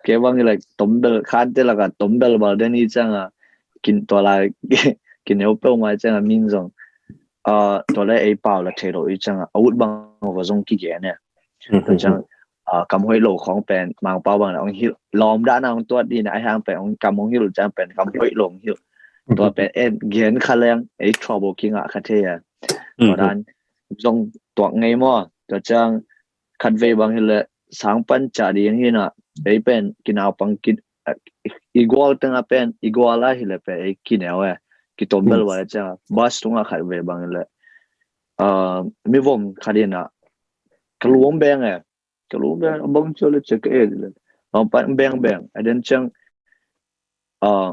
Kei bang hi leh tombel, khante lakah tombel bal den hi ciangah, kin tua lai kineu peuhmah ciangah min zong, ah, tua leh ei pau la thei lo hi ciangah, a ut bang va zong kigen e. Tua ciang, ah, kam hoih lo khawng pen Mangpau bang le hong hilh, lawm dahna hong tuat ding a, ahi hang pen hong kam hong hilh ciang pen kam hoih lo hong hilh. Tua pen en gen kha leng ei trouble kingah kha thei a. Tua dan zong tuak ngei maw. Tua ciang khatvei bang hi leh sang pan ciah ding hi na, ei pen kinaupang ki, i gual tengah pen, i gual ah hi leh pen ei kineu e. Kitombel bal ciang bus tungah khatvei bang hi leh, ah, mivom khat in ah ka lu hong beng e. Ka lu beng, a bang cia le cia ka e le. Hong pan beng beng a den ciang, ah,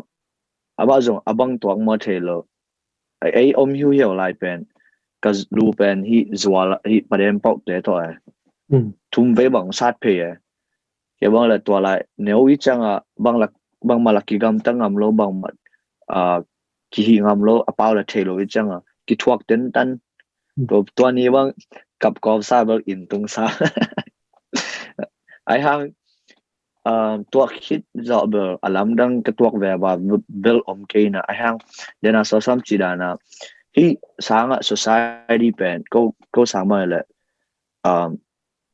a bah zong a bang tuak maw thei lo. Ei om hiuhiau lai pen ka lu pen hih zual, hih padem pauh te tawh e. Thum vei bang sat phei e. Kei bang le tua lai neu i ciangah bang la, bangmah la kigamta ngam lo, bangmah, ah, kihih ngam lo, a pau la thei lo i ciangah kithuak tentan. Tua, tua ni bang kap kawp sa bel in tung sa. Ahi hang, ah, tuak khit zawh bel a lamdang ka tuak ve ba bel om kei na. Ahi hang dena sawsam ci dana hih sangah society pen ko, ko sang bang le, ah,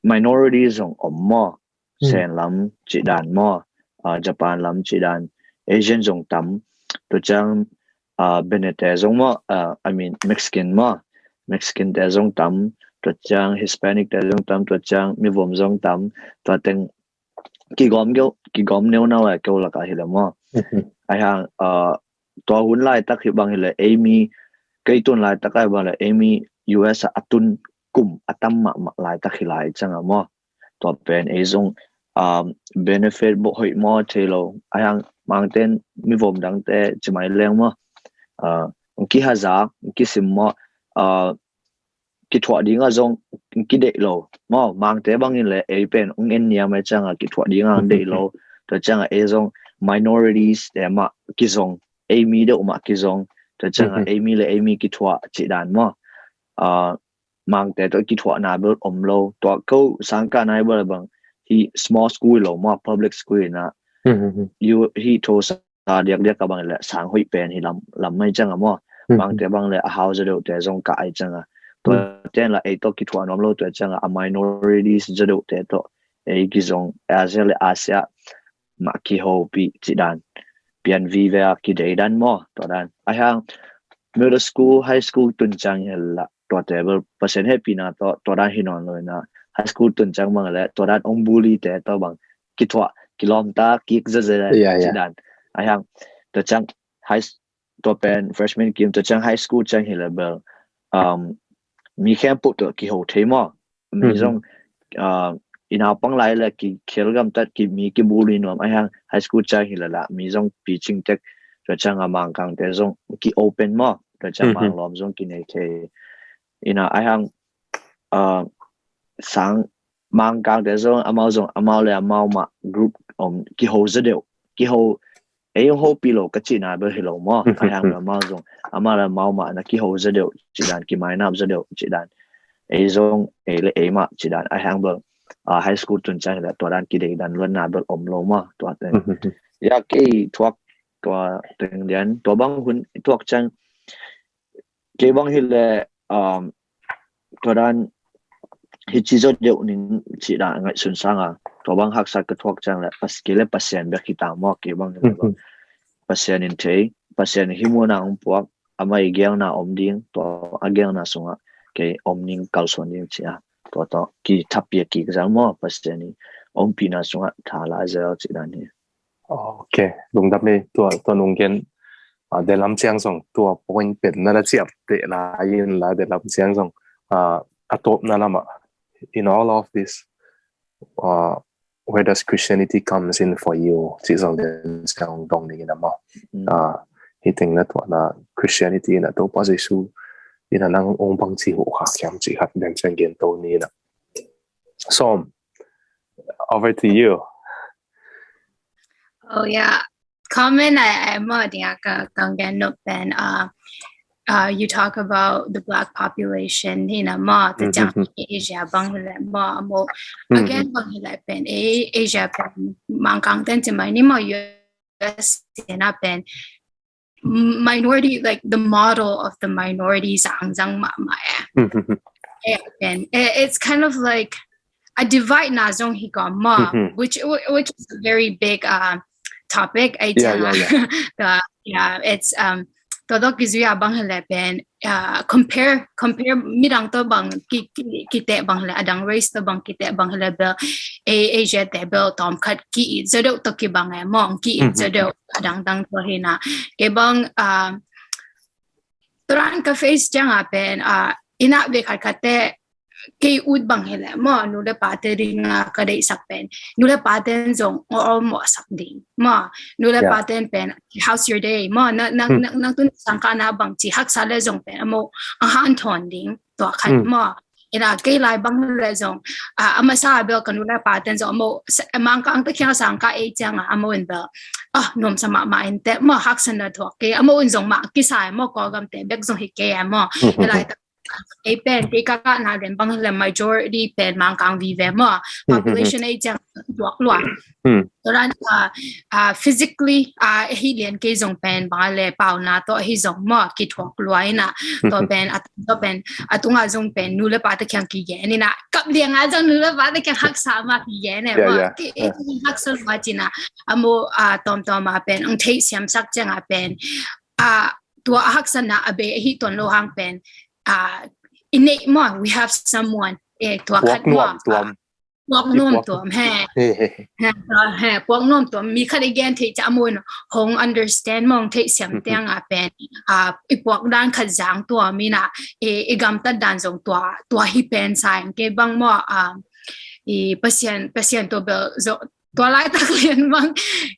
minority zong om maw. Sen lam cih dan maw, ah, Japan lam cih dan, Asian zong tam. Tua ciang, ah, Benete zong maw, ah, I mean Mexican maw, Mexican te zong tam. Tua ciang Hispanic te zong tam, tua ciang mivom zong tam. Tua teng kigawm geu, kigawm neu nau e keu lakah hi le maw. Ahi hang, ah, tua hun laitak hi bang hi le ei mi, kei tun laitak ah hi bang le ei mi U S ah a tun kum a tam mahmah laitak hi lai ciangah maw. Tua pen ei zong, um, benefit bawh hoih maw thei lo. Ahi hang Mangten mivom dangte ci mai leng maw, uh, kihazak, kisim maw, uh, kithuah dingah zong kideih lo maw. Mangte bangin le ei pen ung en niam e ciangah kithuah dingah deih lo. Tua ciangah ei zong minorities te mah kizong, ei mi deuh mah kizong. Tua ciangah ei mi le ei mi kithuah cih dan maw. Uh, Mangte tawh kithuahna bel om lo. Tua ko sangkah nai bel bang hi small school lo maw, public school ina. Hi thosa diakdiak ka bang le sang hoih pen hi lam, lam mai ciangah maw. Mangte bang le a hau za deuhte zong kah ai ciangah. Tua ten la ei tawh kithuah nuam lo tua ciangah a minorities za deuhte tawh ei kizong Asia le Asia mah kihopih cih dan. Pian vive a kidei dan maw, tua dan. Ahi hang middle school, high school tun ciang hi la tua te bel Pasian hehpihna tawh tua dan hi nawn lo ina, high school tun ciang bang le tua dan ong bully te tawh bang kithuah, kilawmta kik zeze cih dan. Ahi hang tua ciang high, tua pen freshman kim, tua ciang high school ciang hi le bel, um, mi khempeuh tawh kiho thei maw. Mi zong, uh, i naupang lai le kikhel gamtat, ki mi kibully nuam. Ahi hang high school ciang hi le la mi zong picing tek. Tua ciang a Mangkangte zong ki open maw. Tua ciang Manglawm zong kinei thei. Ina ai hang sang Mangkangte zong amau zong amau le amau mah group om kiho za deuh. Kiho ei hong hopi lo ka cihna bel hi lo maw. Ai hang bel amau zong amau le amau mah na kiho za deuh cih dan kimainap za deuh cih dan. Ei zong ei le ei mah cih dan ai hang bel high school tun ciang hi le tua dan kidei dan luanna bel om lo maw tua teng. Ya kei thuak tua teng lian tua bang hun thuak ciang kei bang hi le tua dan hi ci zo deuh ning cih dan ngaihsun sanga tua bang haksa ka thuak ciang le kei le Pasian bek hi ta maw kei bang hi le bang Pasian in thei Pasian hi muana hong puak amah i giangna om ding tua a giangna sungah kei om ning kalsuan ding cia tua tawh ki thapiak kik zang maw Pasian i ompihna sungah thala zel cih dan hi. Ok, lungdam ei tua tua nung gen a delam ciang zong tua point pen na na ciap te la in la delam ciang zong a tawpna lamah in all of this uh, where does Christianity comes in for you? Ci zong den siang dong ning in a maw. Hi teng na tuah na Christianity in a Topa Jesu in a nang ong bang ci ho kha kiam ci khat den siang gen to ni na. So over to you. Oh yeah. Comment I am a dia ka kang gen no pen uh uh, you talk about the black population in a ma the jang Asia bang le ma mo again bang le pen a Asia pen Mangkang ten ti mai ni ma U S in a pen minority like the model of the minorities ang zang ma ma eh pen it's kind of like a divide na zong hi ko ma which which is a very big uh topic I tell yeah it's um to dok is ya bang le pen uh compare compare midang to bang ki ki te bang le adang race to bang ki te bang le bel a Asia te bel tom khat ki zo do to ki bang e mong ki zo do adang dang to hina ke bang uh turan ka face jang a pen uh ina be khat khat te kei ut bang hi le maw nu le pa te ding a ka deihsak pen nu le pa ten zong ngol mawhsak ding maw nu le pa ten pen how's your day maw na na na tun sangka na bang ci haksa le zong pen amo a han thon ding tua khat maw ina kei lai bang le zong a masa bel ka nu le pa ten zong amo Mangkang te khiang sangka ei ciang a amo in bel a nuam sa ma ma in te maw haksa na thuak kei amo in zong ma kisai maw ko gam te bek zong hi kei maw lai ta ei pen kei ka ka na den bang le majority pen Mangkang vive maw population ei ciang tuak lua turan uh, uh, physically uh, hi lian kei zong pen bang le pau na to hi zong maw ki thuak lua ina to pen at to pen atunga zong pen nu le pa te khiang ki gen ina kap liang a zong nu le pa te khiang haksa ma ki gen e maw ki haksa lua cina amo uh, tom tom a pen ang thei siam sak ciang a pen uh, tua a haksa na a be hi ton lo hang pen uh, in nei maw we have someone eh tua khat maw tuam puak nuam tuam he he puak nuam tuam mi khat i gen thei ca mun hong understand mong thei siam tiang a pen a i puak dan khat zang tuam ina i gam tat dan zong tua tua hi pen sa ke bang maw a i Pasian Pasian to bel zo tua lai tak lian bang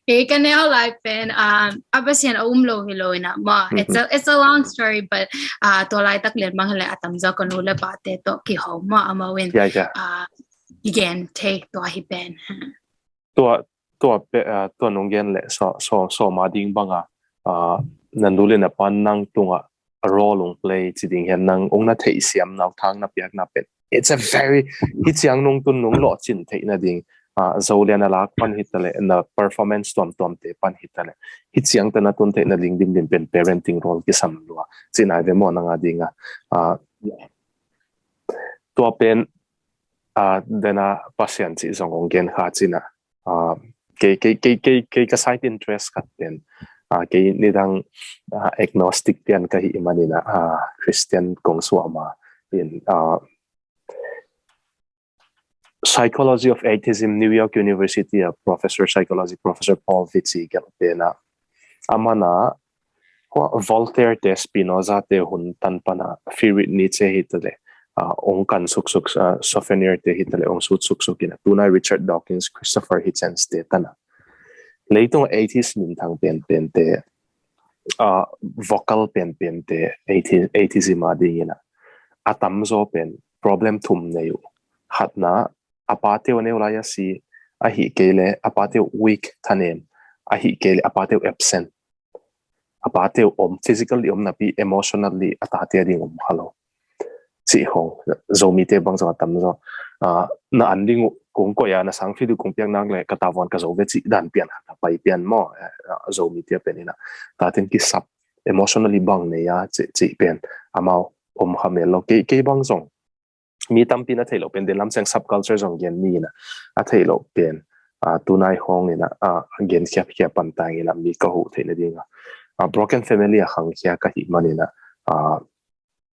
e ka neu lai pen a Pasian a um lo hi lo ina maw it's a it's a long story but a tua lai tak lian bang le a tam zo ka nu le pa te to ki ho maw a maw in a i gen thei tua hi pen tua tua pe tua nung gen le so so so ma ding banga na nu le na pan nang tunga role ung play ci ding hian nang ung na thei siam nau thang na piak na pen it's a very hi ciang nung tun nung lo chin thei na ding a zo lian a lak pan hi ta le na performance tuam tuam te pan hi ta le hi ciang ta na tun thei na ding dim dim pen parenting role ki sam lua ci nai ve mo na nga ding a tua pen a dena Pasian ci zong ong gen kha cina a kei kei kei kei kei ka side interest khat pen a kei nidang agnostic pian ka hi manina a Christian kong suama in a Psychology of Atheism, New York University a professor psychology professor Paul Vitzi gelh pena amana Hua Voltaire te Spinoza te hun tan pana Friedrich Nietzsche hi tale ong kan suksuk Schopenhauer te hi tale ong sut suksuk ina tunai Richard Dawkins, Christopher Hitchens te tana leitung atheist minthang pen pen te uh, vocal penpente athi- atheism a dingin ah, a tamzaw pen problem thum nei uh. Khatna, a pate uh a neu lai a si, ahih kei leh a pate uh weak, thanem, ahih kei leh a pate uh absent. A pate uh om, physically om napi emotionally a tate a ding om kha lo cih khong. Zomite bang zong a tamzaw, uh, na an ding uh kong koih a, na sangfit uh kong piak nak leh ka tavuan ka zo ve cih dan pian khat a pai pian maw. Uh, Zomite a pen in ah, taten kisap, emotionally bang nei a cih, cih pen amau om kha mel lo. Kei, kei bang zong mi tampi na theih loh pen, den lam siang subculture zong gen ni in ah, a theih loh pen, uh, tunai khong in ah, uh, gen khiapkhia pan ta ing in ah, mi ka huh theih nading a, uh, broken family a khangkhia ka hih man in ah, uh,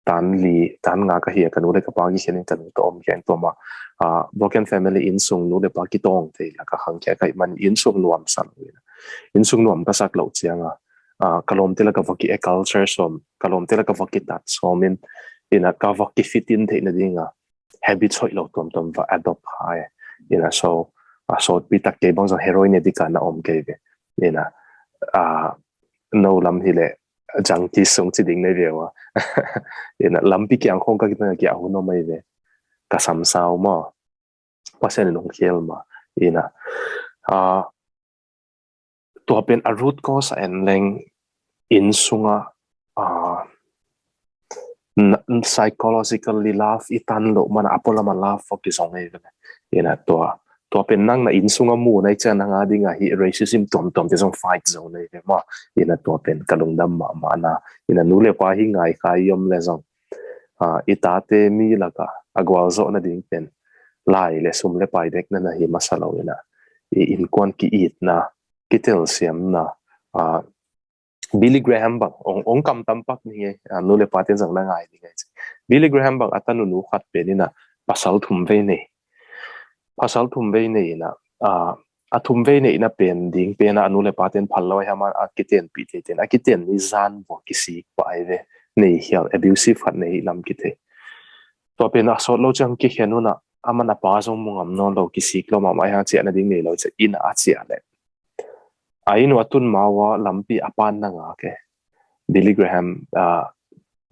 tan li tan nga ka hi a, ka nu le ka pa kikhen in ka nu tawh om khia in, tua mah, uh, broken family, innsung nu le pa kitawng thei lak a khangkhia ka hih man, innsung nuam sa lo in ah, innsung nuam ka sak loh ciang a, uh, ka lawmte lak a va ki acculture sawm, ka lawmte lak a va kitat sawm in, in ah ka va kifit in theih nading a habits hoih lo tuamtuam va adopt kha e. In ah, so, uh, sawtpi tak kei bang zong heroin addict a na om kei ve. In ah, uh, no lam hi leh junkie sung ci ding nei ve uh a. In ah, lampi kiang khong ka kitang a kia hun om ei ve. Ka samsau maw. Pasian in hong khel mah. In ah, uh, tua pen a root cause a en leng innsung a, uh, psychologically love i tan loh man a, a pualam a love fo kizong ei ve. In ah, tua, tua pen nang na innsung a mu nai ciang nang a ding a hih racism tuamtuamte zong fight zo nei ve maw. In ah, tua pen ka lungdam mahmah na. In ah, nu le pa hi ngai kha i om leh zong, uh, i tate mi lak a a gualzawh nading pen lai le sum le pai bek na na hi masa lo in ah, i innkuan ki-itna, kitelsiamna, uh, Billy Graham bang, ong, ong kam tam pak ni nge, uh, nu le paten zong na ngai ni nge. Billy Graham bang a tanu nu khat pen in ah pasal thum vei nei. Pasal thum vei nei in ah, uh, a thum vei neihna pen ding pen ah a nu le paten phal lo a hi a, man a kitenpih thei ten, a kiten ni zan vua kisik pah ei ve. Nei khial, abusive khat nei hi lam kithei. Tua pen a sawt lo ciang kikhen un ah, a man a pa zong mu ngam nawn lo, kisik lo mahmah hi a, ciah nading nei lo, ciah in ah a ciah leh, a inn uh a tun ma uh a lampi a pan na ngak e. Billy Graham, uh,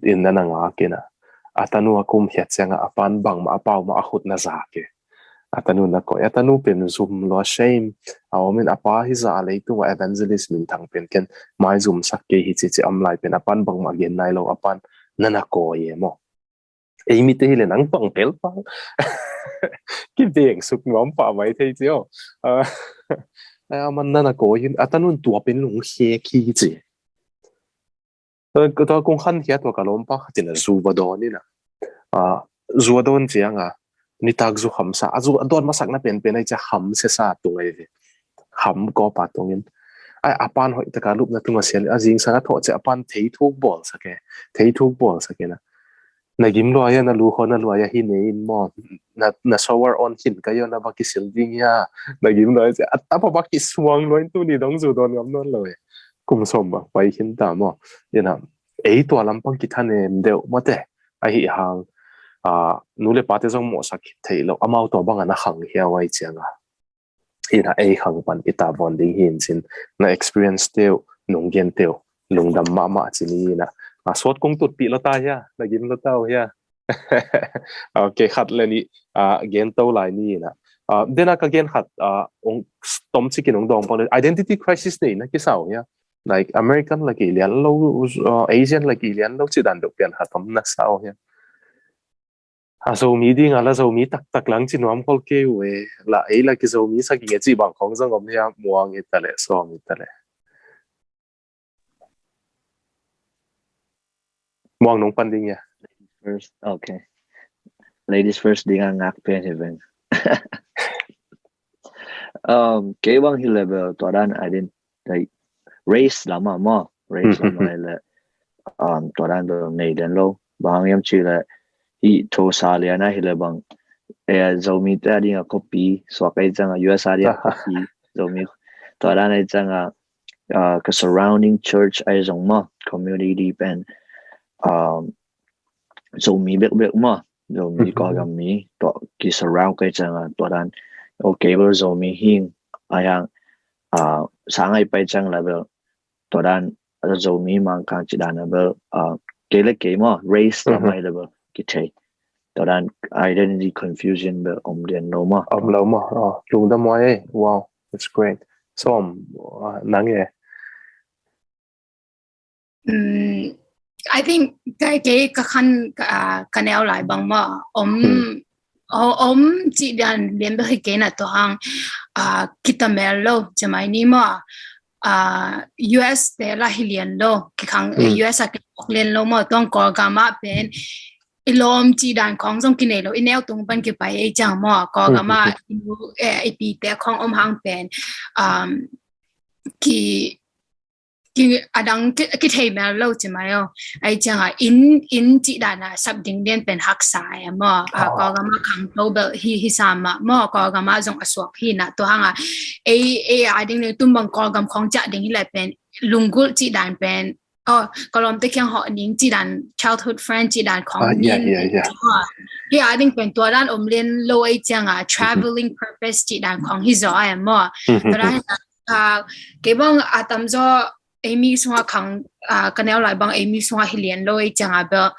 in na na ngak in ah, a tanu a kum khiat ciang a, a pan bangmah a pau mah a khut na zak e. A tanu na koih, a tanu pen zum lua, shame a om in, a pa hi zah a leitung a evangelist minthang pen ken maizumsak kei hi ci ci a om lai pen a pan bangmah gen nai lo, a pan na na koih e maw. Ei mite hi leh nang pang pel pang. Kibeng suk nuam pah mai thei ci aw. Uh, a man na na koih in, a tanun tua pen lungkhek hi ci. Tua kong khankhia tua ka lawmpa khat in a zu va dawn in ah, uh, zu a dawn ciang a, nitak zu khamsa, a zu a dawn masakna penpen a i cia khamsia sa tung a i ve. Kham kawpa tung in, a, a pan hoih taka lupna tung a sial, a zingsang a thawh ciah a pan thei thuk bawl sak e, thei thuk bawl sak in ah, na gim lua hia, na lu khaw na lua hia, hi nei in maw, na, na shower on khin ka hia, na va kisil ding hia, na gim lua hia, a tapa va kisuang lua in, tuni dong zu dawn ngam nawn lo e. Kum sawm bang pai khin ta maw. In ah, ei tua lampang kithanem deuh mawte, ahi hang, uh, nu le pate zong mawhsak theih loh, amau tua bang a na khang hiau a i ciang a. In ah, ei khang pan i tavuan ding hi in cin, na experience teuh, nunggen teuh, lungdam mahmah ci ni in ah. A sawt kong tutpih lo ta hia, na gim lo ta uh hia. Okay, khat le nih, uh, gen to lai ni in ah. Uh, den a ka gen khat, uh, ong tom cikin ong dawng pang le, identity crisis nei na kisa uh hia. Like, American la kilian lo, uh, Asian la kilian lo ci dan deuh pian khat om na sa uh hia. A Zomi ding a la Zomi taktak lang ci nuam khol kei uh e. La ei la ki Zomi sak i nge ci bang khong zong om hia, Muang i ta le, Sawm i ta le. Muang nong pan ding hia. First, okay. Ladies first ding a ngak pen hi veng. Um, kei bang hi le bel tua dan identity, race lam a maw, race lam a le, um, tua dan bel nei den lo. Bang hang hiam ci le, hi tho sa lian a hi le bang, eh, Zomi te a ding a copy suak ei ciang a, U S a ding a copy Zomi, tua dan ei ciang a, uh, ka surrounding church ei zong maw, community pen, um, Zomi bekbek maw, Zomi, mhm, Kawlgam mi, tua ki surround kei ciang a, tua dan, okay, bel Zomi hing, a yang, uh, sang ai pai ciang la bel, tua dan, Zomi Mangkang ci dan a bel, ah, kei le kei maw, race lam ai le bel kithei. Tua dan identity confusion bel om lian lo maw. Om lo maw. Oh, lungdam huai e. Wow, that's great. So, ah, nang e. Mm, I think kei, kei ka khan, ah, ka neu lai bang maw, om, o-, om ci dan lian bel hi kei na tua hang, ah, kitamel lo ci mai ni maw. Ah, U S te la hi lian lo, kikhang, U S a kikhok lian lo maw, tua hang Kawlgam ah pen i lawm ci dan khong zong kinei lo, i neu tung pan kipai ei ciang maw, Kawlgam ah i nu, eh, i pite khong om hang pen, um, ki, ki, a dang ki, kithei mel lo ci mai o. Ai ciang a inn, inn ci dan a sap ding lian pen haksa e maw. Ah, Kawlgam ah khangto bel hi, hi sa mah maw, Kawlgam ah zong a suak hi na tua hang a. Ei, ei a ding lian tun bang Kawlgam khong ciah ding hi lai pen lunggulh ci dan pen, oh, ka lawmte kiang hawh ning ci dan, childhood friend ci dan khong hi a ding pen tua dan om lian lo ei ciang a, traveling purpose ci dan khong hi zaw e maw. Tua dan, ah, kei bang a tamzaw ei mi sungah khang, ah, ka neu lai bang ei mi sungah hi lian lo ei ciang a bel,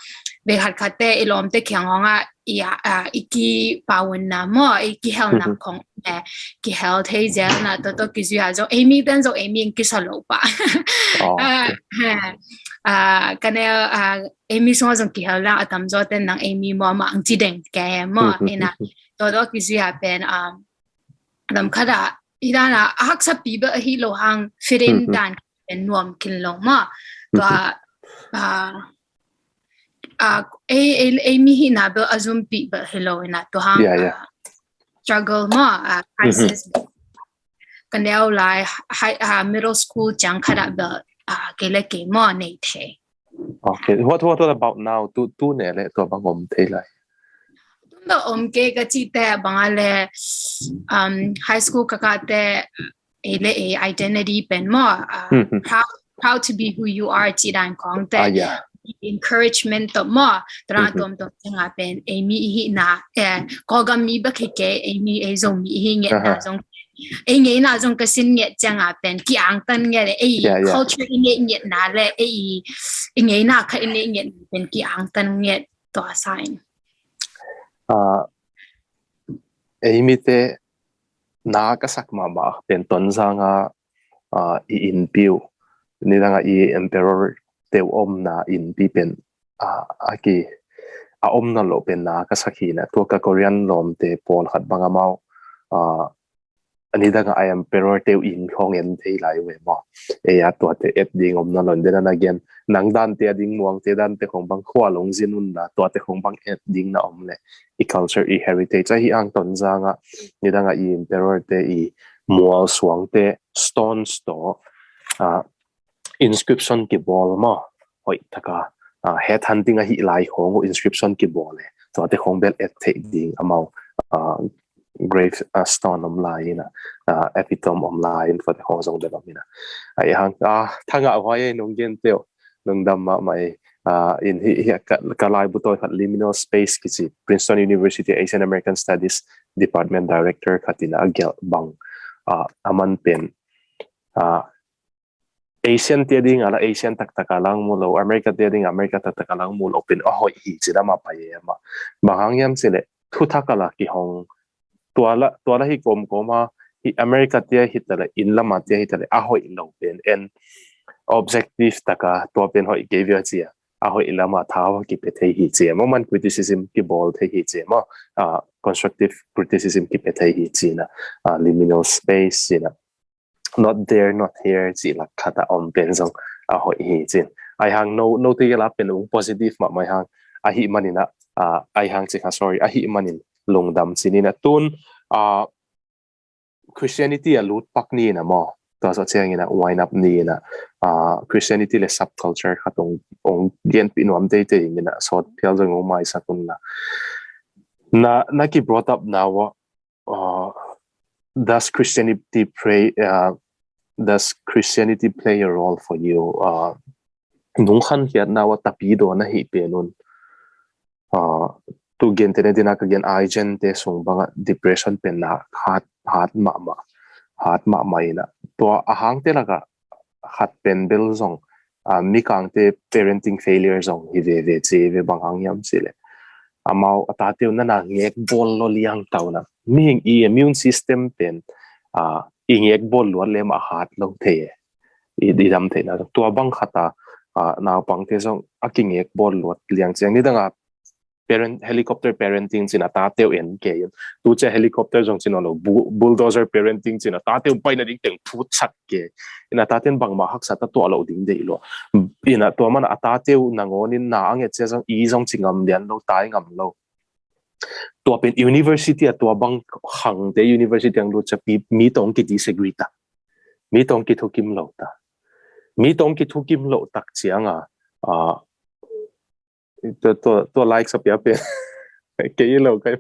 bel khat khat te i lawmte kiang hong a i, ah, i kipauna maw, i kihelna khong le kihel thei zel na, tua tua kizui a zong ei mi ten zong ei mi in kisa lo pah. Ah, ka neu, ah, ei mi sungah zong kihel lang a tamzaw ten nang ei mi maw mah ang ci deng ke maw. Ina tua tua kizui a pen, ah, lam khat a i dan a haksa pi bel hi lo hang fit in dan pen nuam kin lo maw. Tua, ah, ah, ei, ei, ei mi hi na bel a zum pi bel hi lo ina tua hang, ah, struggle maw, ah, crisis. Ka neu lai, high, ah, middle school ciang khat a bel, ah, kei le kei maw nei thei. Okay. What, what, what about now? Tu, tu ne le tua bang om thei lai? Tun bel om kei ka ci te bang a le, um, high school ka kah te, ei le ei identity pen maw, uh, proud, proud to be who you are ci dan khong te. Ah, yeah. Encouragement tawh maw, tua dan a tuamtuam ciang a pen ei mi i hihna, eh, Kawlgam mi bek hi kei, ei mi ei Zomi i hi ngiatna zong, ei ngeina zong ka sin ngiat ciang a pen ki-angtan ngiat, ei culture i ngeih ngiatna le ei, i ngeina kha i ngeih ngiatna pen ki-angtan ngiat tua sa in. Ah, ei mite na ka sak mahmah pen Tonzang a, ah, i innpi uh, nidang a i emperor te uh omna innpi pen, ah, a ki, a omna lo pen na ka sak hi na, tua ka Korean lawmte pawlkhat bang amau, ah, nidang a emperor te uh inn khong en thei lai uh e maw. Ei a tuate et ding om na lo in, then again, nang dante a ding, Muangte dante khong bang khua long zin un la, tuate khong bang et ding na om le, i culture, i heritage ahi ang Tonzang a, nidang a i emperor te i mual suangte, stones tawh, ah, inscription kibawl maw, hoih taka, ah, head hunting ahi lai khong uh inscription kibawl e, tuate khong bel et theih ding amau, ah, grave, ah, stone om lai ina, ah, epitome om lai in, tuate khong zong bel om ina. Ai hang, ah, thangah huai ei nung gen teuh, nung dam mahmah ei, ah, in hi, hi, ka, ka laibu tawi khat Liminal Space kici, Princeton University Asian American Studies Department Director khat in a gelh bang, ah, a man pen, ah, Asian te a ding a la Asian taktak a lang mu lo, America te a ding a America taktak a lang mu lo pen a hoih hi ci dam a pai e mah. Bang hang hiam ci le, thuthak a la kihong, tua la, tua la hi kawmkawm a, hi America te a hi ta le, inn lam a te a hi ta le, a hoih lo pen en, objective taka, tua pen hoih kei via ci a, a hoih lam a thau a kipia thei hi ci a, maw man criticism kibawl thei hi ci a, maw, ah, constructive criticism kipia thei hi ci na, ah, Liminal Space ci na. Not there, not here, cih lak khat a om pen zong a hoih hi cin. Ai hang no, no te la pen ung positive mahmah ai hang, ahi manin a, ah, ai hang cih kha, sorry, ahi manin lungdam cin in a tun, ah, Christianity a lut pak ni in a maw. Tua zawh ciangin a wind up ni in a, ah, Christianity le subculture khat ung, ung genpih nuam teitei in a sawt phial zong ung maisak un la. Na, na ki brought up na wa, uh, does Christianity play, uh, does Christianity play a role for you? Uh, nung khan khiat na wa tapi do na hi pen un. Uh, tu gen te ne dina ka gen ai gen te sung banga depression pen na hat, hat mahmah, hat mahmah in a. Tua a hang te laka hat pen bel zong uh, Mikangte parenting failure zong hi veve ci ve, bang hang hiam cih leh amau a tate uh nana ngek bawl lo liang tau na. Mihing i immune system pen uh, i ngek bawl luat lem a hat lo thei e. I, i dam theihna tua bang khat a uh, naupangte zong a kingek bawl luat liang ciang ni dang a parent, helicopter parenting cin a tate uh en kei in. Tu cia helicopter zong cin lo, bu-, bulldozer parenting cin a tate uh paina ding teng phut sak kei in. A tate in bangmah haksa ta tuah lo ding deih lo. In a tua man a tate uh nangawn in na a nget cia zong i zong ci ngam lian lo, tai ngam lo. Tua pen university a tua bang khangte university ang lut cia pi, mi tawng ki disagree ta. Mi tawng ki thukim lo ta. Mi tawng ki thukim lo tak ciang a, uh, tua, tua, tua like sa pia pia. Kei lo kai.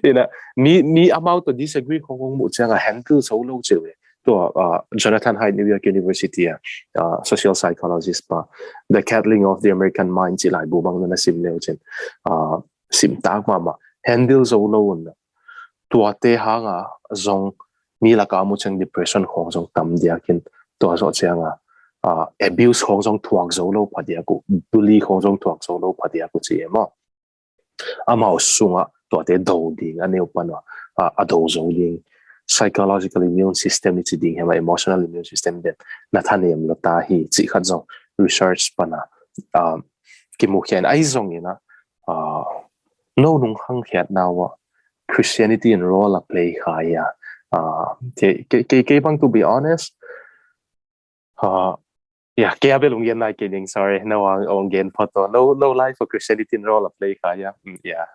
In a, mi, mi amau tua disagree khong khong muh ciang a handle so lo ciu e. Tua uh, Jonathan Haidt, New York University a uh, social psychologist pa, The Caddling of the American Mind ci laibu bang na sim neu cin. Uh, sim tak mahmah. Handle so lo un. Tuate hang a zong mi laka mu ciang depression khong zong tam diakin tua zawh ciang a uh, abuse khong zong thuak zo lo phadiak uh, bully khong zong thuak zo lo phadiak uh ci e maw. Amau sungah tuate do ding a neu pan uh, uh, a do zo ding psychological immune system i ci ding hiam a emotional immune system den na thanem lo ta hi cih khat zong research pan a uh, kimukhia in ai zong in a uh, no nung khangkhiat na uh Christianity in role a play kha ia. Uh, kei, kei, kei, kei bang to be honest, uh, yeah, kei a bel ung gen nai kei ding, sorry, no ang ung gen photo, no, no life for Christianity in role a play kha ia. Mm, yeah.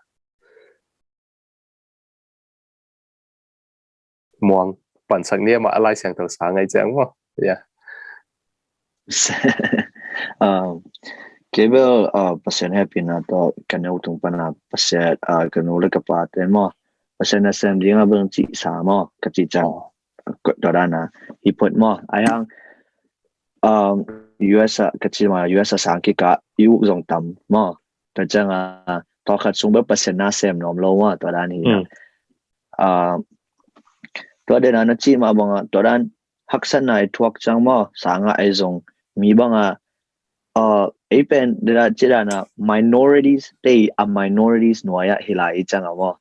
Muang pansak ni ama a Lai Siangtho sa ngai ciang maw. Yeah. um, kei bel uh, Pasian hehpihna tawh ka neu tung pan a Pasian uh, ka nu le ka pate maw Pasian nasem ding a bel cih sa maw ka cih ciang. Oh. Tua dan a hi phot maw ai hang um, U S a ka cih ma U S a sang kik a i uk zong tam maw. Tua ciang a tua khat sung bel Pasian nasem nuam lo maw tua dan hi. Mm. Uh, tua den a na cih ma bang a tua dan haksatna i thuak ciang maw sang a ei zong mi bang a uh, ei pen dena cih dan a minorities te a minorities nuai a hi lai i ciang a maw.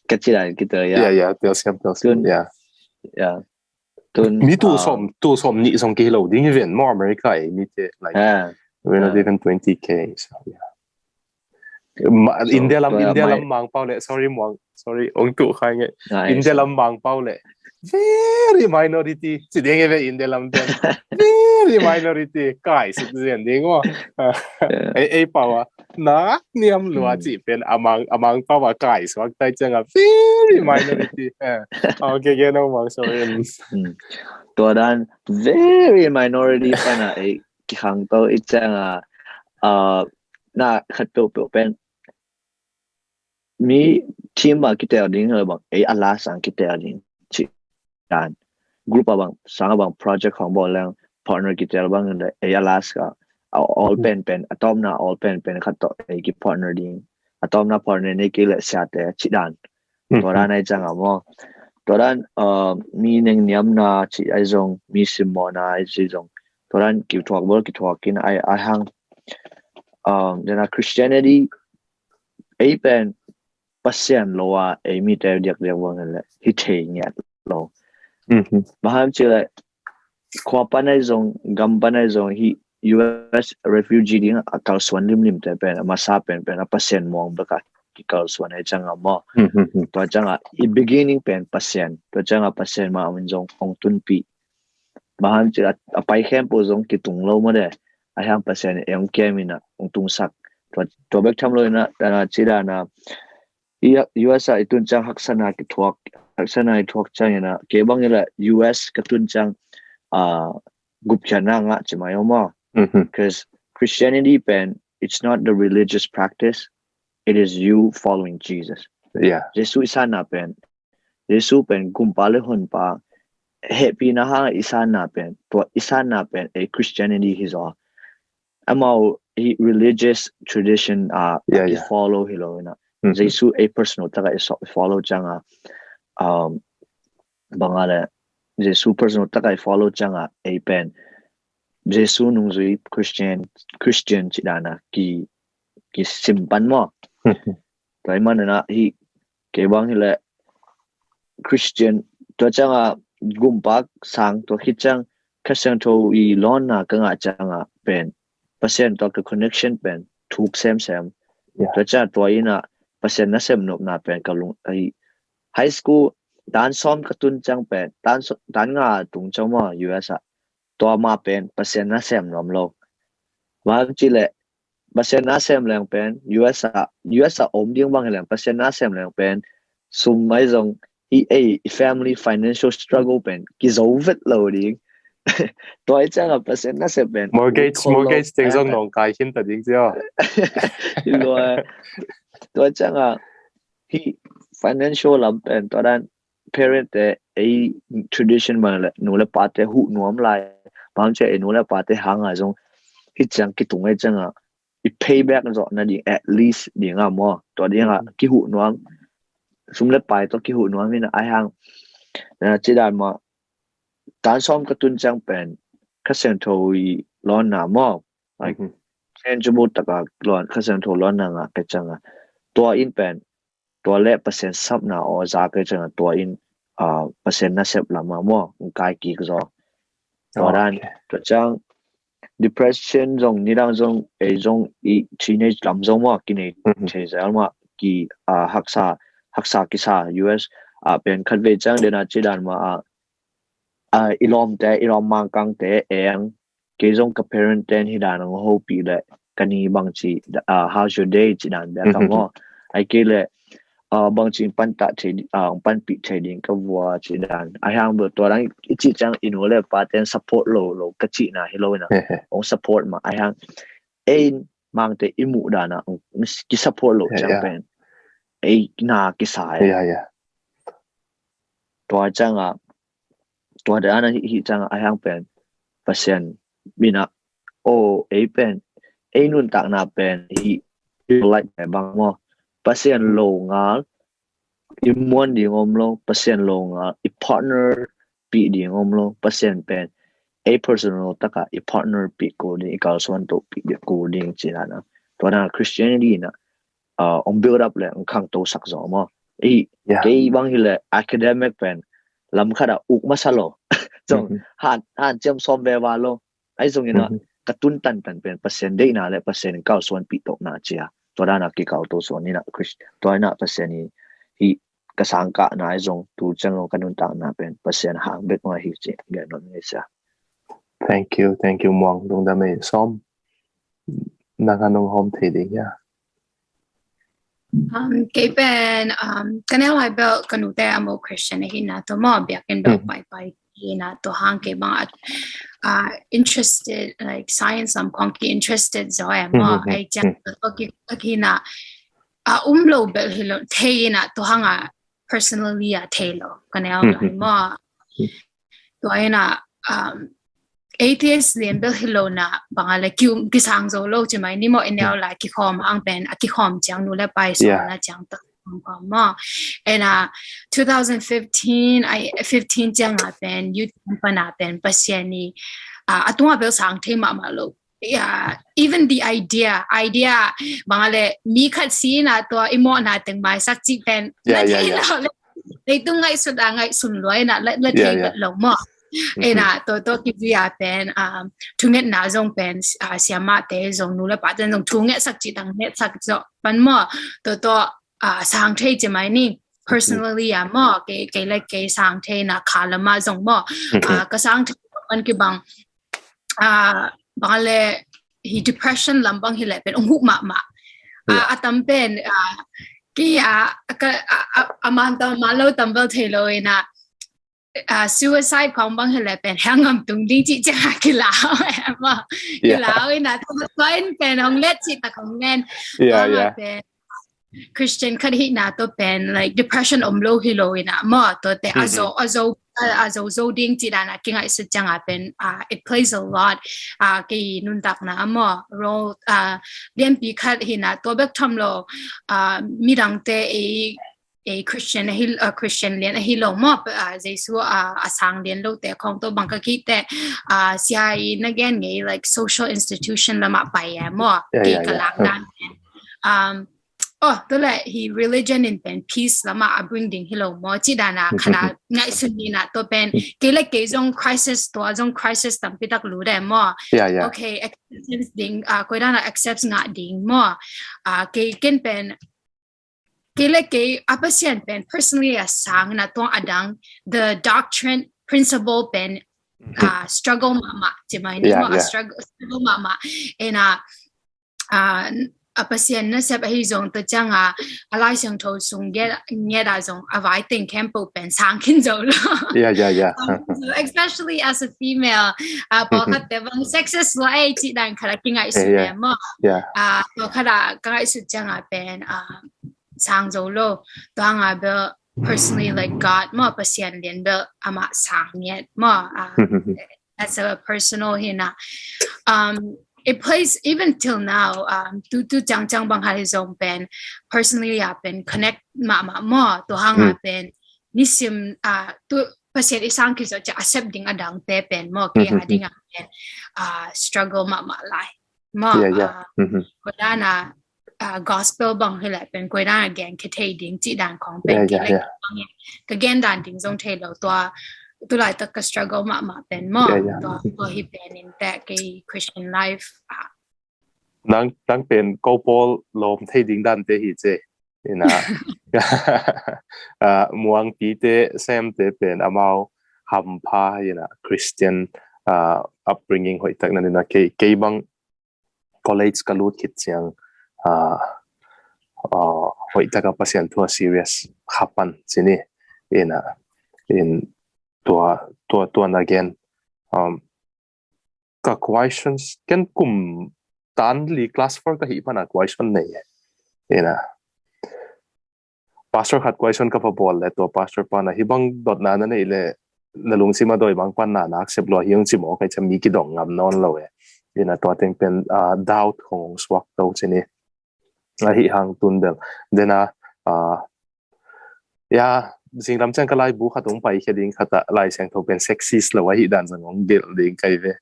Ka cih dan kita ia. Yeah, yeah, tel siam, tel siam. Yeah. Yeah. Tun, mi tu uh, som, tu som ni zong ki lo ding event maw America e mi te like. Yeah. We're not even twenty K, so yeah. Ma, India lam, India lam Mangpau le, sorry Muang, sorry, ong tu khai nge. India lam Mangpau le very minority. Ci ding e ve India lam ten very minority. Kai suk zian ding maw. Ei, ei pau a na niam lua ci pen amang, amang pau a kai suak tai ciang a very minority. Okay, gen ong Muang, sorry. Tua dan very minority pan a ei kikhang to i ciang a uh, na khat peuhpeuh pen mi team a kitel ding le bang ei a last ang kitel ding cih dan group a bang sang a bang project khong bawl leng partner kitel bang le ei a last ka a all pen pen a tawpna all pen pen khat tawh ei ki partner ding a tawpna partner nei kei le siate cih dan. Tua dan ai ciang a maw tua dan uh, mi neng niamna cih ai zong mi simmawhna ai cih zong tua dan kithuak bawl kithuak in ai, ai hang um, dena Christianity ei pen Pasian lo a ei mite diakdiak bang le hi thei ngiat lo. Bang hang cih le khua pan ai zong gam pan ai zong hi U S refugee ding a kalsuan limlim te pen a masa pen pen a Pasian muang bek a kikalsuan ai ciang a maw. Tua ciang a i beginning pen Pasian tua ciang a Pasian ma min zong ong tunpi. Bang hang cih a pai khempeuh zong kitung lo maw de. A hiang Pasian e ong kem in a ong tungsak. Tua bek tham lo in a cih dan a U S a i tun ciang haksana kithuak haksana i thuak ciang in a kei bang ila U S ka tun ciang uh, gupkhiatna ngah ci mai om a. Because Christianity pen it's not the religious practice, it is you following Jesus. Yeah. Jesu i sanna pen Jesu pen kumpa le honpa hehpihna hang i sanna pen tua i sanna pen ei Christianity hi zaw. Amau hi religious tradition a yeah, yeah. Follow hi lo in a. Jesu ei personal taka i follow ciang a um, bang a le Jesu personal taka i follow ciangah ei pen Jesu nungzui Christian, Christian ci dana ki, ki sim pan maw. Tua i manana hi kei bang hileh Christian tua ciangah gumpak sang tua khit ciang Kha Siangtho i lawnna ka ngah ciangah pen Pasian tua ka connection pen thuk semsem. Tua ciangah tua inah Pasian nasem nopna pen ka lung ahi high school tan sawm ka tun ciang pen tan nga tung ciang maw U S ah tua ma pen Pasian nasem nuam lo. Bang cileh Pasian nasem leng pen U S ah U S ah om ding bang hileng Pasian nasem leng pen sum mai zong hi ei family financial struggle pen kizo vet lo ding. Tua i ciangah Pasian nasem pen mortgage mortgage teng zong nong kai khin ta ding cia. Tua ciangah hi financial lam pen tua dan parent te ei tradition bang le nu le pa te huh nuam lai bang cia ei nu le pa te hanga zong hi ciang kitung ei ciangah i payback zawh na ding at least ding a maw tua ding a kihuh nuam sum le pai tua kihuh nuam in a ai hang na ci dan ma tan sawm ka tun ciang pen Kha Siangtho i lawnna maw like tangible taka lawn Kha Siangtho lawnna ngah ka cianga tua in pen tua le Pasian sapna aw za ka cianga tua in Pasian nasep lama maw kai kik zaw tua dan tua ciang depression zong nidang zong ei zong i teenage lam zong maw kinei thei zel mah ki haksa haksa kisa U S a pen khat vei ciang dena ci dan ma a i lawmte i lawm mangkangte eng kei zong ka parent ten hi dan ang hopih le ka ni bangci how's your day ci dan bia ka maw ai kei le bangci pantah thei pih thei ding ka vua ci dan a hiang bel tua dang i ci ciang i nu le pa ten support lo lo ka cihna hi lo ina ong support ma a hiang ei mangte i muh dana ki support lo ciang pen ei na kisa tua cianga tua dana hi cianga a hiang pen Pasian mina o ei pen ei nuntakna pen hi like bang maw Pasian lo ngal i muan ding om lo Pasian lo ngal i partner pih ding om lo Pasian pen ei personal taka i partner pih kul ding i kalsuan to pih kul ding ci dana tua dana Christianity na ong build up le ong khangto sak zaw maw ei kei bang hi le academic pen lam khat a uk masa lo zong han han ciam sawm ve va lo ai zong ina ka tun tantan pen Pasian deihna le Pasian kalsuan pih tokna cia tua dana kikal to suan ina Christ tua ina Pasian i hi ka sangkahna ai zong tu ciang lo ka nuntakna pen Pasian hang bek ma hi ci gen non ngai sia. Thank you, thank you Muang. Lungdam ei Sawm. Nang hanung hawm thei ding hia? Um, kei pen um, ka neu lai bel ka nute a mo Christian ahi na to mo biakin bel pai pai hi na to hang kei bang at uh, interested like science lam kong ki interested zo em mo ai jang to ki ki na a um lo bel hi lo thei na to hang a personally a thei lo ka neu lai mo to ai na um atheist lian bel hi lo na bang a le kiu kisang zo lo ci mai ni mo i neu lai kikhawm ang pen a kikhawm ciang nu le pai so na ciang to khawm mo ena two thousand fifteen ai fifteen ciang a pen youth pan a pen Pasian ni a tunga bel sang thei mahmah lo yeah even the idea idea bang a le mi khat si na to i mo na teng mai sak ci pen na thei lo le leitung ngaihsut a ngaihsun luai na la thei vet lo mo ena to to ki via pen um thungetna zong pen uh, siamate zong nu le pa ten zong thunget sak ci tang nget sak zo pan mo to to uh, sang thei ci mai ni personally a mo ke ke le ke sang thei na kha lama zong mo uh, ka sang thei pan ki bang uh, bang le hi depression lam bang hi le pen ong huk mahmah uh, a tam pen uh, ki a ka a man tam ma lo tam bel thei lo ina uh, suicide khawng bang hi le pen hang am tung ding ci ciang a kilau em a kilau ina tua in pen hong let ci tak hong nen yeah, yeah. Pen Christian khat hi na to pen like depression om lo hi lo ina mo to te a zo a zo a zo zo ding ci dan a kingai su ciang a pen uh, it plays a lot uh, ki nun tak na mo role uh, lian pi khat hi na to bek tham lo uh, midang te e a Christian ahi, a Christian lian ahi lo maw, a Jesu a sang lian lo te khong to bang ka kite, a sia i na gen ngei like social institution lamah pai e maw, kei ka lak dan. Um, oh, to le hi religion in pen peace lamah a bring ding hi lo maw, ci dan a khat a ngaihsun ni na to pen kei le kei zong crisis, tua zong crisis tampi tak lu de maw. Okay, acceptance ding, a koi dan a accept ngah ding maw. A kei ken pen kei le kei a Pasian pen personally a sang na tuang a dang, the doctrine principle pen a struggle mahmah, ci mai ni maw, a struggle mahmah. Ena a Pasian nasep ahi zong to ciang a, a Lai Siangtho sung nget a zong a vai teng khempeuh pen sang khin zo lo. Especially as a female, a pawlkhat te bang sexist lo ei ci dan khat a kingaihsut e maw. A pawlkhat a ka ngaihsut ciang a pen a sang zo lo. Tua nga bel personally like God maw, Pasian lian bel amah sang ngiat maw. As a personal hi na. Um, it plays even till now, um, tu tu ciang ciang bang hai zong pen personally a pen connect mahmah maw. Tua hang a pen nisim a tu Pasian i sang kizot cia a sep ding a dang te pen maw, kei a ding a pen a struggle mahmah lai maw. Koi dan a gospel bang hi leh pen koi dan a gen khe thei ding ci dan khong pen kei le ka gen dan ding zong thei lo. Tua tu laitak ka struggle mahmah pen maw. Tua hi pen in teh kei Christian life a nang, nang pen ko pawl lawm thei ding dan te hi ce. Ina muangpi te sem te pen amau hampha ina Christian upbringing hoih tak na nina kei, kei bang college ka lut khit ciang hoih taka Pasian thu a serious khapan ci ni. Ina in tua, tua, tua na gen ka questions ken kum tan li class four ka hih pana question nei e. Ina pastor khat question ka va bawl le tua pastor pana hi bang dotna na nei le na lungsim a dawi bang panna na accept lua hi ang ci maw kai cia mi kidong ngam nawn lo e. Ina tua teng pen doubt hong suak to ci ni. Ahi hang tun bel dena ya zinglam ciang ka laibu khat hong pai khia ding khat a Lai Siangtho pen sexist lo ahi dan zong hong gelh ding kai ve.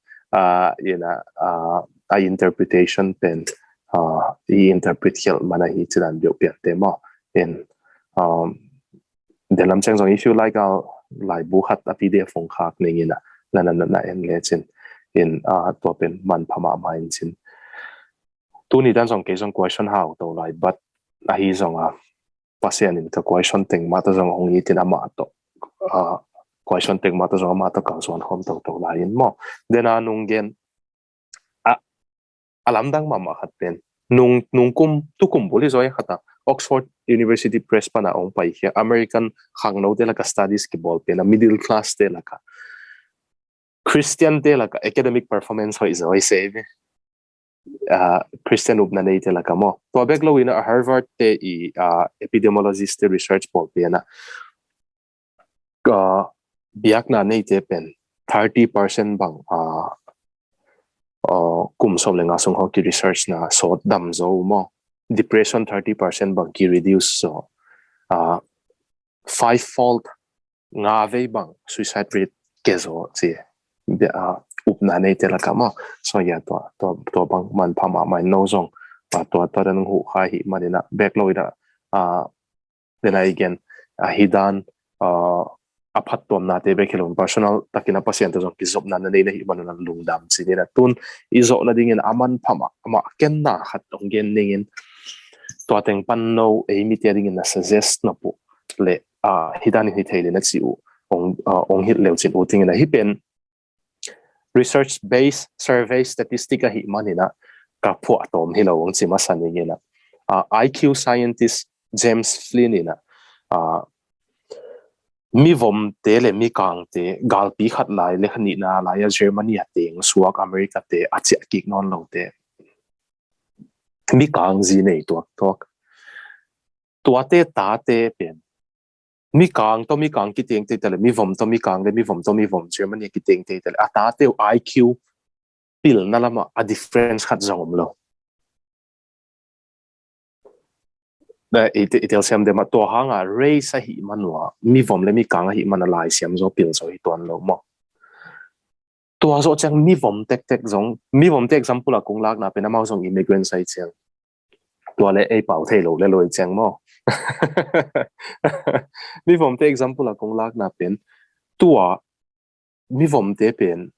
Ina a interpretation pen i interpret khial man ahi ci dan biau pian te maw. In zinglam ciang zong if you like a laibu khat a P D F hong khak ning ina na na na en le cin in tua pen manpha mahmah in cin. Tuni dan zong kei zong question hau to lai, but ahi zong a Pasian in ka question teng mah ta zong hong itin amah to question teng mah ta zong amah to kalsuan khom to to lai in maw. Dena nung gen a lamdang mahmah khat pen nung, nung kum, tu kum bul hi zaw khat a Oxford University Press pana hong pai khia American khangno te laka studies kibawl pen a middle class te laka Christian te laka academic performance hoih zaw i sei ve. Christian upna nei te laka maw. Tua bek lo ina Harvard te i epidemiologist te research pawl piana biakna nei te pen thirty percent bang kum sawm le nga sung hong ki research na sawt dam zo maw. Depression thirty percent bang ki reduce zo. Five fold nga vei bang suicide rate ke zo ci. Upna nei te laka maw. So ya tua, tua, tua bang manpha mahmah in no zong tua, tua dan hu khai hi manina bek lo ina dena i gen ahi dan a phattuamna te bek hi lo personal takin a Pasian te zong kizopna na nei na hi manina lungdam ci nina tun i zawh nadingin a manpha mahmah kenna khat hong gen ningin tua teng pan no ei mite dingin na suggest na pu le hi dan in hi thei le na ci uh hong hilh leu cin uh tingin ahi pen research based survey statistic ahi manina ka phuah tawm hi lo hong ci masa ningina I Q scientist James Flynn ina mivomte le mikangte galpi khat lai le khanihna lai a Germany a teng suak America te a ciah kik nawn lote mikang zi nei tuaktuak tuate tate pen mikang tawh mikang kiteng te le mivom tawh mikang le mivom tawh mivom Germany kiteng te le a tate uh I Q pilna lama a difference khat zong om lo. Eh, i te- i telsiam deuh mah, tua hanga race ahih man uh a, mivom le mikang ahih man a laisiam zaw pil zaw hi tuan lo maw. Tua zawh ciang mivom tektek zong, mivomte example a kong lakna pen amau zong immigrants ahih ciang, tua le ei pau thei lo le lo ahih ciang maw. Mivomte example a kong lakna pen tua mivomte pen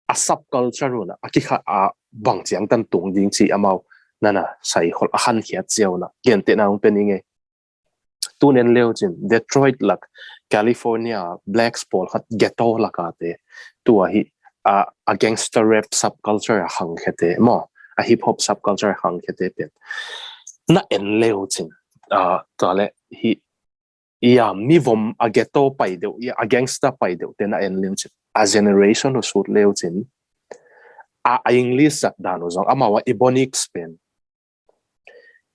a subculture un a, a kikha a bang ciang tan tung ding ci amau nana sai khol a khankhiat cia un a, gentehna hong pia ning ei. Tun en leu cin Detroit lak, California, blacks pawlkhat ghetto laka te, tua hi a, a gangster rap subculture a khangkhia te maw, a hip hop subculture a khangkhia te pen na en leu cin, a, tua le hi, ia mivom a ghetto pai deuh, ia a gangster pai deuh te na en leu cin, a generation uh sut leu cin, a, a English zat dan uh zong amau a Ebonics pen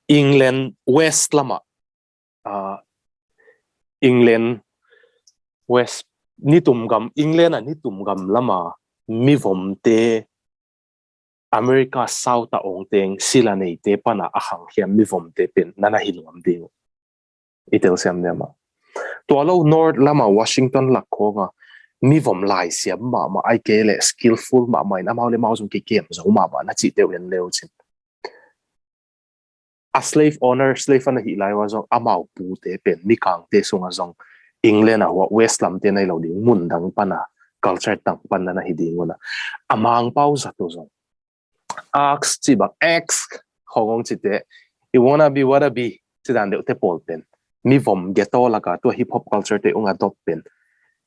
England West lama, a, England West, nitum gam, England a nitum gam lama mivomte America South a ong teng sila neite pana a khangkhia mivomte pen nana hi nuam ding uh. I telsiam deuh mah. Tua lo North lama Washington lak khawnga mivom laisiam mahmah, ai ke le skillful mahmah in amau le mau zong kikem zo mahmah na cih deuh en leu cin, a slave owner, slave ana hih lai ua zong amau pute pen mikangte sunga zong England a hua West lamte na hi lo ding, mun dang pana, culture dang pana na hi ding una. A Mangpau zat uh zong Axe ci bang, Axe khong ong cite, you wanna be, wanna be ci dan deuh te pawl pen mivom ghetto laka tua hip hop culture te ong adopt pen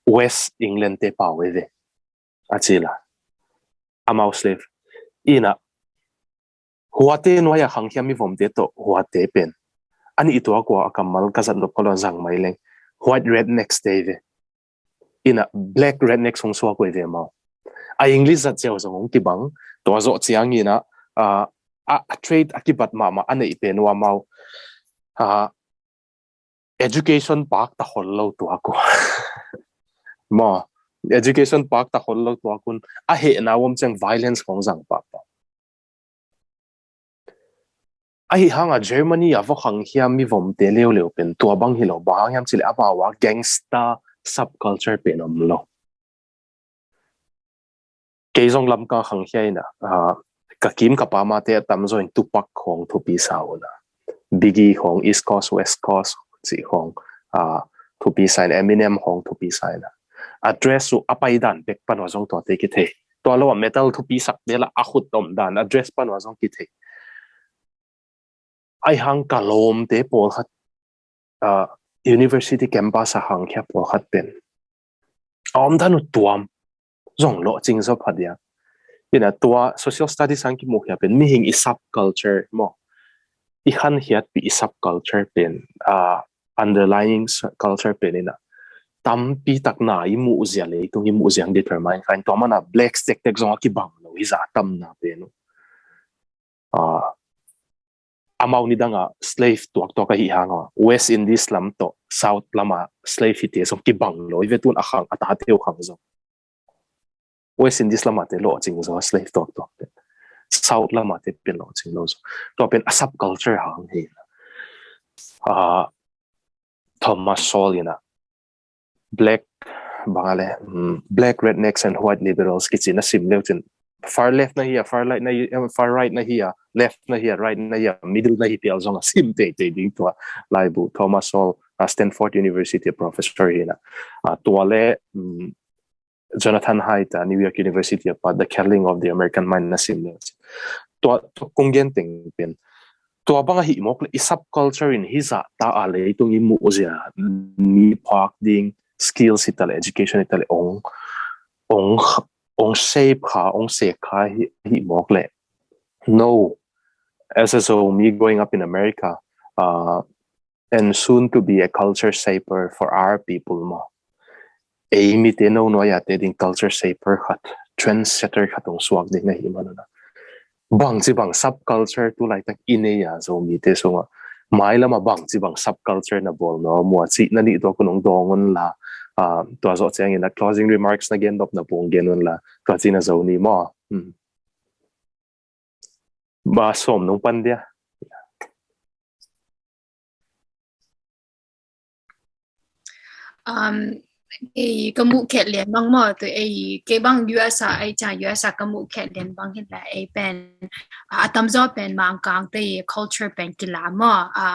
West England te pau veve a ci la. Amau slave ina huate nuai a khangkhia mivomte tawh huate pen a nih tua kua a kammal ka zat nop ka lo zang mai leng white rednecks te ve. Ina black rednecks hong suak uh ve mau. A English zat ciau zong hong kibang, tua zawh ciang ina, a, a, a trade a kibat mahmah a neih pen uh amau, a, education pak ta hol lo tuak uh. Maw, education pak ta hol lo tuak un, a hehna uam ciang violence khong zang pakpak. Ahi hanga Germany a va khangkhia mivomte leuleu pen tua bang hi lo, bang hang hiam cih leh amau a gangster subculture pen om lo. Kei zong Lamka khangkhia ina, a, ka kim ka pamate a tamzaw in Tupac khong thupi sa una, Biggie khong, East Coast West Coast cih khong, a, thupi sa ina, Eminem khong thupi sa ina. A dress uh a paidan bek pan uh a zong tuate kithei. Tua lo a metal thupi sak bela a khut om dan a dress pan uh a zong kithei. Ahi hang ka lawmte pawlkhat, a, university campus a khangkhia pawlkhat pen a om dan uh tuam zong lawhcing zaw pha dia. Ina tua social studies hang kimukhia pen mihing i subculture maw, i khankhiatpih i subculture pen, a, underlying culture pen ina tampi tak na i muhzia, leitung i muhzia determine kha in, tua mana blacks tektek zong a kibang lo hi zah tamna pen uh. A, amau nidanga slave tuaktuak ahi hanga West Indies lam tawh South lama slave hite zong kibang lo hi ve, tun a khang a tate uh khang zong West Indies lama te lawhcing zaw slave tuaktuak te, South lama te pen lawhcing lo zaw. Tua pen a subculture hang hi. A, Thomas Sowell ina black, bang a le, um, black rednecks and white liberals kici na sim leu cin, far left na hi a, far right na hi, far right na hi a, left na hi a, right na hi a, middle na hi pial zong a sim teitei ding tua laibu. Thomas Sowell, a, Stanford University professor hi na, a, tua le, um, Jonathan Haidt a New York University a pa, The Cradling of the American Mind na sim leu cin, tua, tua kong gen teng pen tua bang ahi mawk le i subculture in hi zah ta a leitung i muhzia, mi phak ding skills hi ta le, education hi ta le, ong, ong, ong shape kha, ong sek kha hi, hi mawk le. No, as a Zomi growing up in America, uh, and soon to be a culture shaper for our people maw, ei mite no nuai a te ding culture shaper khat, trendsetter khat ong suak ding na hi manuna. Bangci bang subculture tu laitak i nei a Zomite sunga, mai lama bangci bang subculture na bawl no mua cih na nih tua kun ong dawng un la, a, tua zawh ciangin a closing remarks na gen nop na pung gen un la, tua cih na zo ni maw. Hmm. Ba sawm nung pan dia. um, ei ka muh khet lian bang maw, tu ei kei bang U S a, ei ca U S a ka muh khet lian bang hi la, ei pen a tamzaw pen Mangkang te culture pen kila maw, a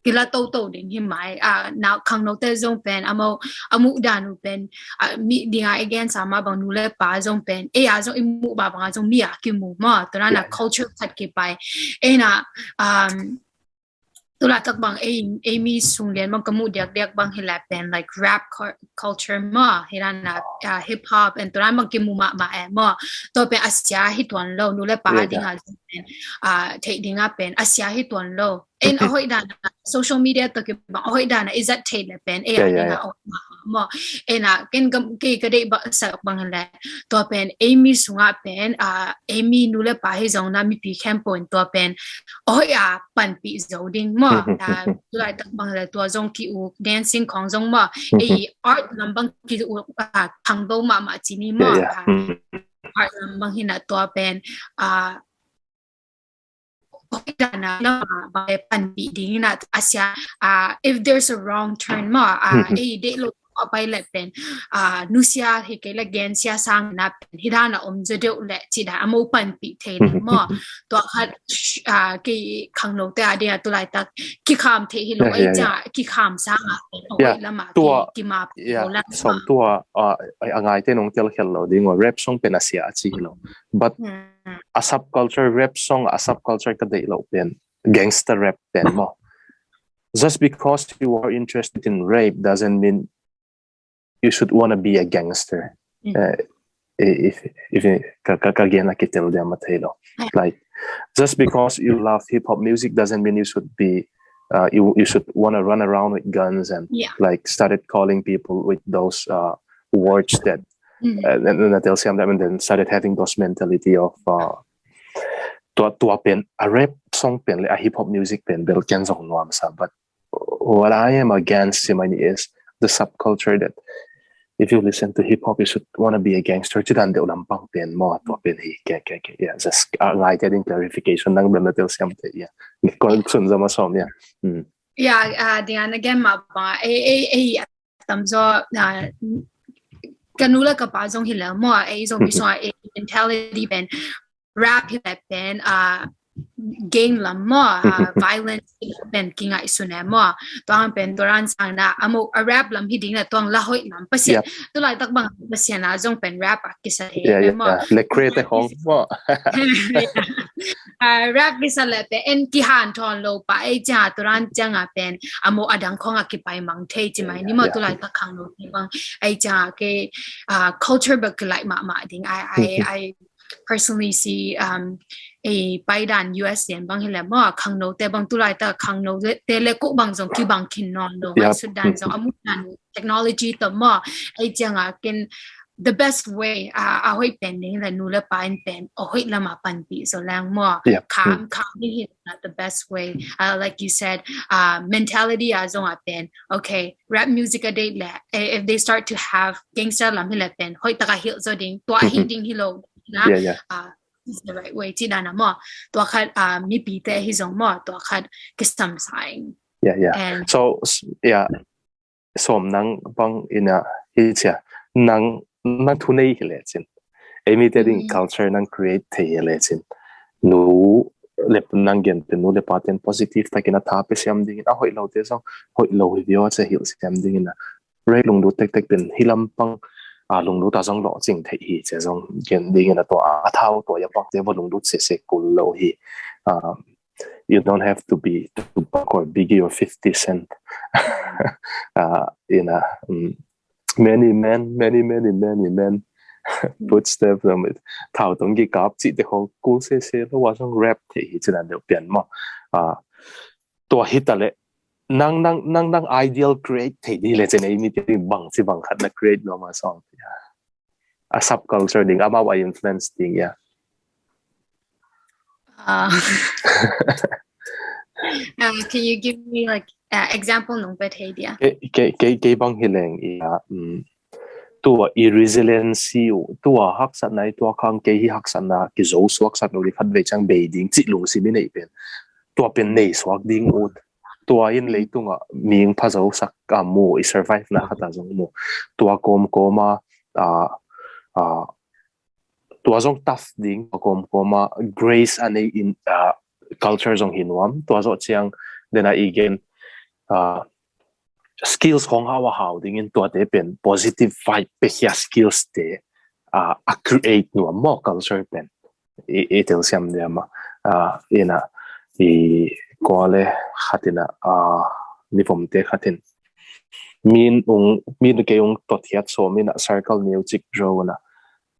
kila toto ding hi mai, a nau khangno te zong pen a mau a muh dan uh pen a mi dinga against a ma bang nu le pa zong pen ei a zong i muh ba bang a zong mi a kimu maw, tu na na culture khat kipai ei na, um, tu laitak bang ei, ei mi sung lian bang ka muh diakdiak bang hi la pen like rap culture maw, hi la na hip hop and tu la bang kimu mahmah e maw. Tua pen a sia hi tuan lo, nu le pa dinga pen a theih dinga pen a sia hi tuan lo. En a hoih dan a social media to kibang a hoih dan a i zat thei le pen ei a dinga a hoih mahmah maw. En a ken kei ka deih bang sak bang hi la tua pen ei mi sunga pen a ei mi nu le pa hi zong na mipi khempeuh in tua pen a hoih a panpih zo ding maw. Tu laitak bang le tua zong ki-uk dancing khong zong maw, ei art lam bang ki-uk a khangno mahmah ci ni maw. Art lam bang hi na tua pen a hoih dan a lama bang le panpih ding hi na a sia, a if there's a wrong turn maw, a ei deih lo a pai le pen a nusia hi kei le gensia sang na pen hi dan a om zaw deuh le ci dan a mau panpih thei na maw. Tua khat a kei khangno te a ding a tu laitak kikham thei hi lo, ei ca kikham sang a pen a hoih lama kima lo la som tua a ngaite nong tel khel lo ding a rap song pen a sia a ci hi lo. But a subculture, rap song a subculture ka deih lo pen gangster rap pen maw. Just because you are interested in rape doesn't mean you should wanna be a gangster. Uh, if if ka ka ka gen a kitel dia ma thei lo. Like just because you love hip hop music doesn't mean you should be uh, you you should wanna run around with guns and like started calling people with those uh, words that uh, and, and tell them and then started having those mentality of uh, tua tua pen a rap song pen le a hip hop music pen bel ken zong nuam sa, but what I am against him is the subculture that if you listen to hip hop you should wanna be a gangster ci dan deuh lampang pen maw, tua pen hi ke ke ke yeah just uh, ngai te ding clarification nang bel na tel siam te yeah kon sun zama som yeah. Mm. Yeah, uh, ding an again ma ba ei ei ei tamzaw uh, ka nu le ka pa zong hi le maw, ei zong mi zong a ei mentality pen rap hi le pen a gang lam maw, a violence hi le pen kingaihsun e maw. Tuang pen turan sang na a maw a rap lam hi ding le tuang la hoih lam Pasian tu laitak bang Pasian a zong pen rap a kisa he maw. Le kre te hong maw. Rap kisa le pen en kihan thon lo pa ei cia turan ciang a pen a maw a dang khong a kipai mang thei ci mai ni maw, tu laitak khangno te bang ei cia ke culture bek kilai mahmah ding. I I I personally see um, a paidan U S lian bang hi le maw, khangno te bang tu laitak khangno te le ko bang zong kibang khin non lo, sut dan zong a muh dan technology to maw, ei ciang a ken the best way a hoih pen ding le nu le pa in pen a hoih lama panpih zo lang maw. Kham kham ding hi na the best way. Uh, like you said, uh, mentality a zong a pen okay, rap music a deih le if they start to have gangster lam hi le pen hoih taka hilh zo ding, tua hi ding hi lo na. Is the right way ci dan a maw. Tua khat uh, mipi te hi zong maw, tua khat kisam sa ing. Yeah yeah. So yeah, som nang bang ina hi cia nang nang thu nei hi le cin, ei mi te ding culture nang create thei hi le cin, nu le nang gen pen nu le pa ten positive takin a tha pe siam dingin a hoih lo te zong hoih lo hi vio a cia hilh siam dingin a rei lunglut tektek pen hi lampang a lunglut a zong lawh cing thei hi cia zong gen dingin a tua a thau tua ya pang te va lunglut sese kul lo hi. You don't have to be Tupac or Biggie or fifty Cent. uh, you know, um, many men, many many many men footsteps. Um, thau tong gi kap ci te khong kul sese lo wa zong rap thei hi cina deuh pian maw. Uh, tua hi ta le nang nang nang nang ideal create thei di le cin ei mi te bang ci bang khat na create lo ma song. A subculture ding amau a influence ding ya. Uh, uh, can you give me like uh, example nung bet hei dia? Kei kei kei bang hi leng i a um, tua i resiliency tua haksat nai tua khang kei hi haksat na ki zo suak sak lo di khat vei chang bei ding ci lung si mi nei pen tua pen nei suak ding ut. Tua in leitungah mihing phazosak a mu, i survive na khata zong mu. Tua kawmkawma, a, a, tua zong tough ding, tua kawmkawma grace a nei in, a, culture zong hi nuam. Tua zawh ciang dena i gen, a, skills khong hau a hau dingin tuate pen positive vibe pekhia skills te, a, a create nuam maw culture pen. I, i telsiam dia ma, a, ina, i kuale khatina, a, nivomte khatin. Min ung, min kei ung tot hiat so mina circle neu cik ro na.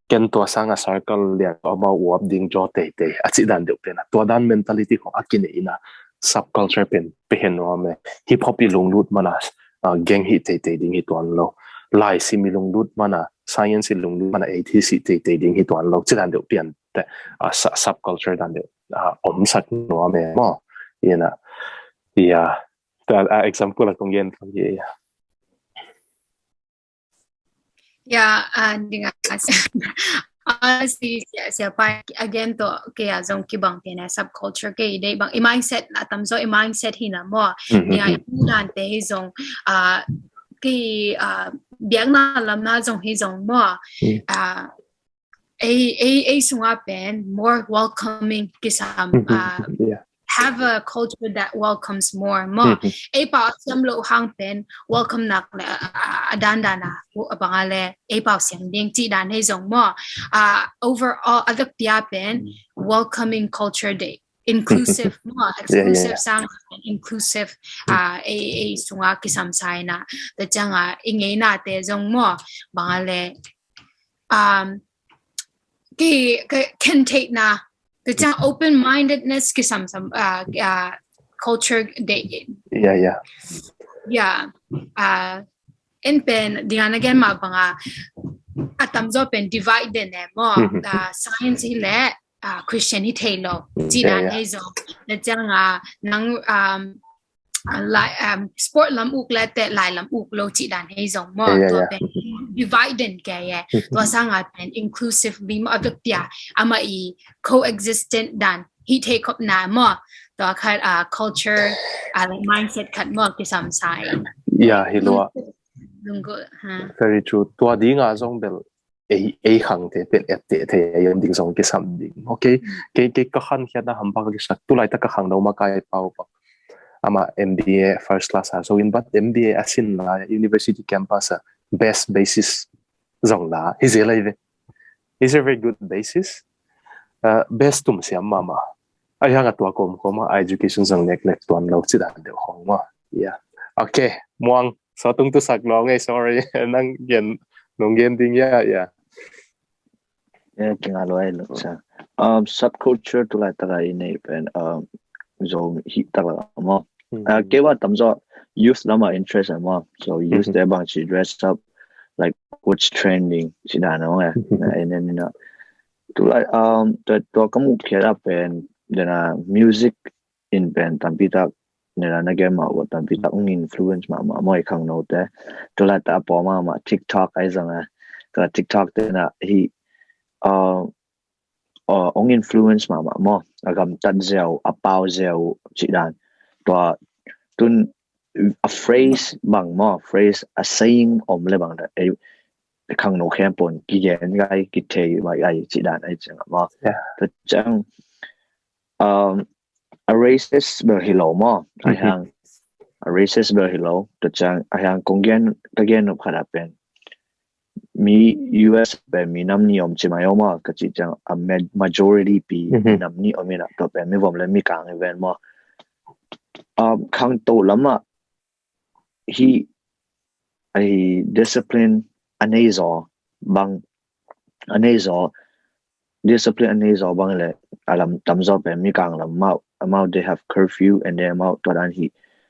Ken tua sanga circle lian amau uap ding jaw teitei. A cih dan deuh pen a. Tua dan mentality khong a kinei ina subculture pen pehen nuam e. Hip hop i lunglut mana, a, gang hi teitei ding hi tuan lo. Lai sim i lunglut mana, science i lunglut mana, atheist hi teitei ding hi tuan lo. Cih dan deuh pian te, a, sa-, subculture dan deuh, a, omsak nuam e maw. Ina, ia, ta, a, example a kong gen kong ia. Ya, a, dinga. Honestly, sia, sia pa, again to, kei a zong kibang te na subculture kei dei bang, i mindset na tam zo, i mindset hi na maw. Dinga, i dan te hi zong, a, kei, a, biakna lam na zong hi zong maw. A, ei, ei, ei sunga pen more welcoming kisam, a, Yeah. have a culture that welcomes more maw. Ei pau siam lo hang pen welcome nak le, a, a, a dan dan a, a bang a le, ei pau siam ding cih dan hei zong maw. A, overall, a vek pia pen welcoming culture dei. Inclusive maw, exclusive Yeah, yeah. Sang inclusive, a, ei, ei sunga kisam sai na. Ta ciang a, i ngei na te zong maw, bang a le, um, ki, ki, can take na. Ta ciang open-mindedness kisam sam, a, a, culture dei. Yeah, yeah. Ya, a, en pen, dinga na gen ma bang a, a tam zo pen divide den e maw. A, science hi le, a, Christian hi thei lo. Cih dan hei zong. Ta ciang a, nang, um, a, lai, um, sport lam uk le te lai lam uk lo cih dan hei zong maw. Yeah, yeah, Tua yeah. pen divide den ke ye. Tua sang a pen inclusively maw a vek pia. Ama i coexistent dan hi thei khop na maw. Tua khat, a, culture, a, like mindset khat maw kisam sai. Yeah, hi lua. Lunggu, ha. Very true. Tua dinga zong bel ei, ei khang te pen et te thei ei om ding zong kisam ding. Okay. Kei, kei ka khan khiat na ham bak kisak. Tulai ta ka khang dau ma kai pau pa. Ama M B A first class a. So in but M B A a sin la university campus a best basis zong la. Hi zel lai ve. Is a very good basis. Uh, best tum siam mama. Ai hang a tua kom koma education zong nek nek tuan lo cih dan deuh khong ma. Yeah. Okay. Muang. So tung tu sak lo ngai, sorry. Nang gen, nung gen ding ya, ya. Yeah, kinga lo ai lo sa. Um, subculture tulai taka i nei pen, um, zong hi taka mo. Uh, kei wa tam zo youth lama interest mo. So youth te bang ci dress up like what's trending ci dan no eh. And then, you know, tulai, um, tua, tua ka muk khiat a pen, dena music in pen tampi tak, nena na gen ma wa tampi tak ung influence ma ma mo i khang no te. Tulai ta po ma ma TikTok ai zong eh. Tulai TikTok te na hi, uh, uh, ung influence ma ma mo. A gam tat zeu, a pau zeu ci dan. Tua tun a phrase bang mo, phrase a saying om le bang da. Ei khang no khem pon ki gen gai ki thei mai gai ci dan ai ciang mo. Yeah. Tua ciang, um, a racist bel hi lo mo. Ai hang a racist bel hi lo. Tua ciang ai hang kong gen ka gen nup khat a pen. Mi U S pen mi nam ni om ci mai om a ka ci ciang a ma-, majority pi mi nam ni om ina tua pen mi vom le mi kang i ven mo. Um, khang to lama hi, hi discipline a nei zo bang, a nei zo discipline a nei zo bang le a lam tam zo pen mi kang lam mau, amau they have curfew and then amau tua dan hi.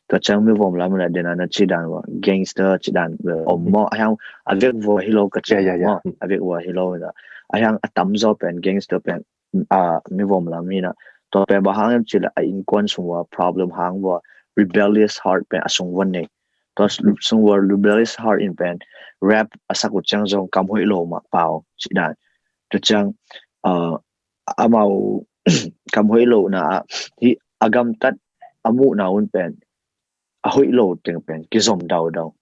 Tua ciang mi vom lam le dena na ci dan wa gangster ci dan wa om mo. A hang a vek vua hi lo ka ci mo. A vek vua hi lo da. A hang a tam zo pen gangster pen a mi vom lam hi na. Tua pen ba hang em ci la a innkuan sung wa problem hang wa rebellious heart pen a sung von nei. Tua sung wa rebellious heart in pen rap a sak u ciang zong kam hoih lo ma pau ci dan. Tua ciang, uh, amau kam hoih lo na a hi a gam tat a mu na un pen a hoih lo teng pen kizom daudau.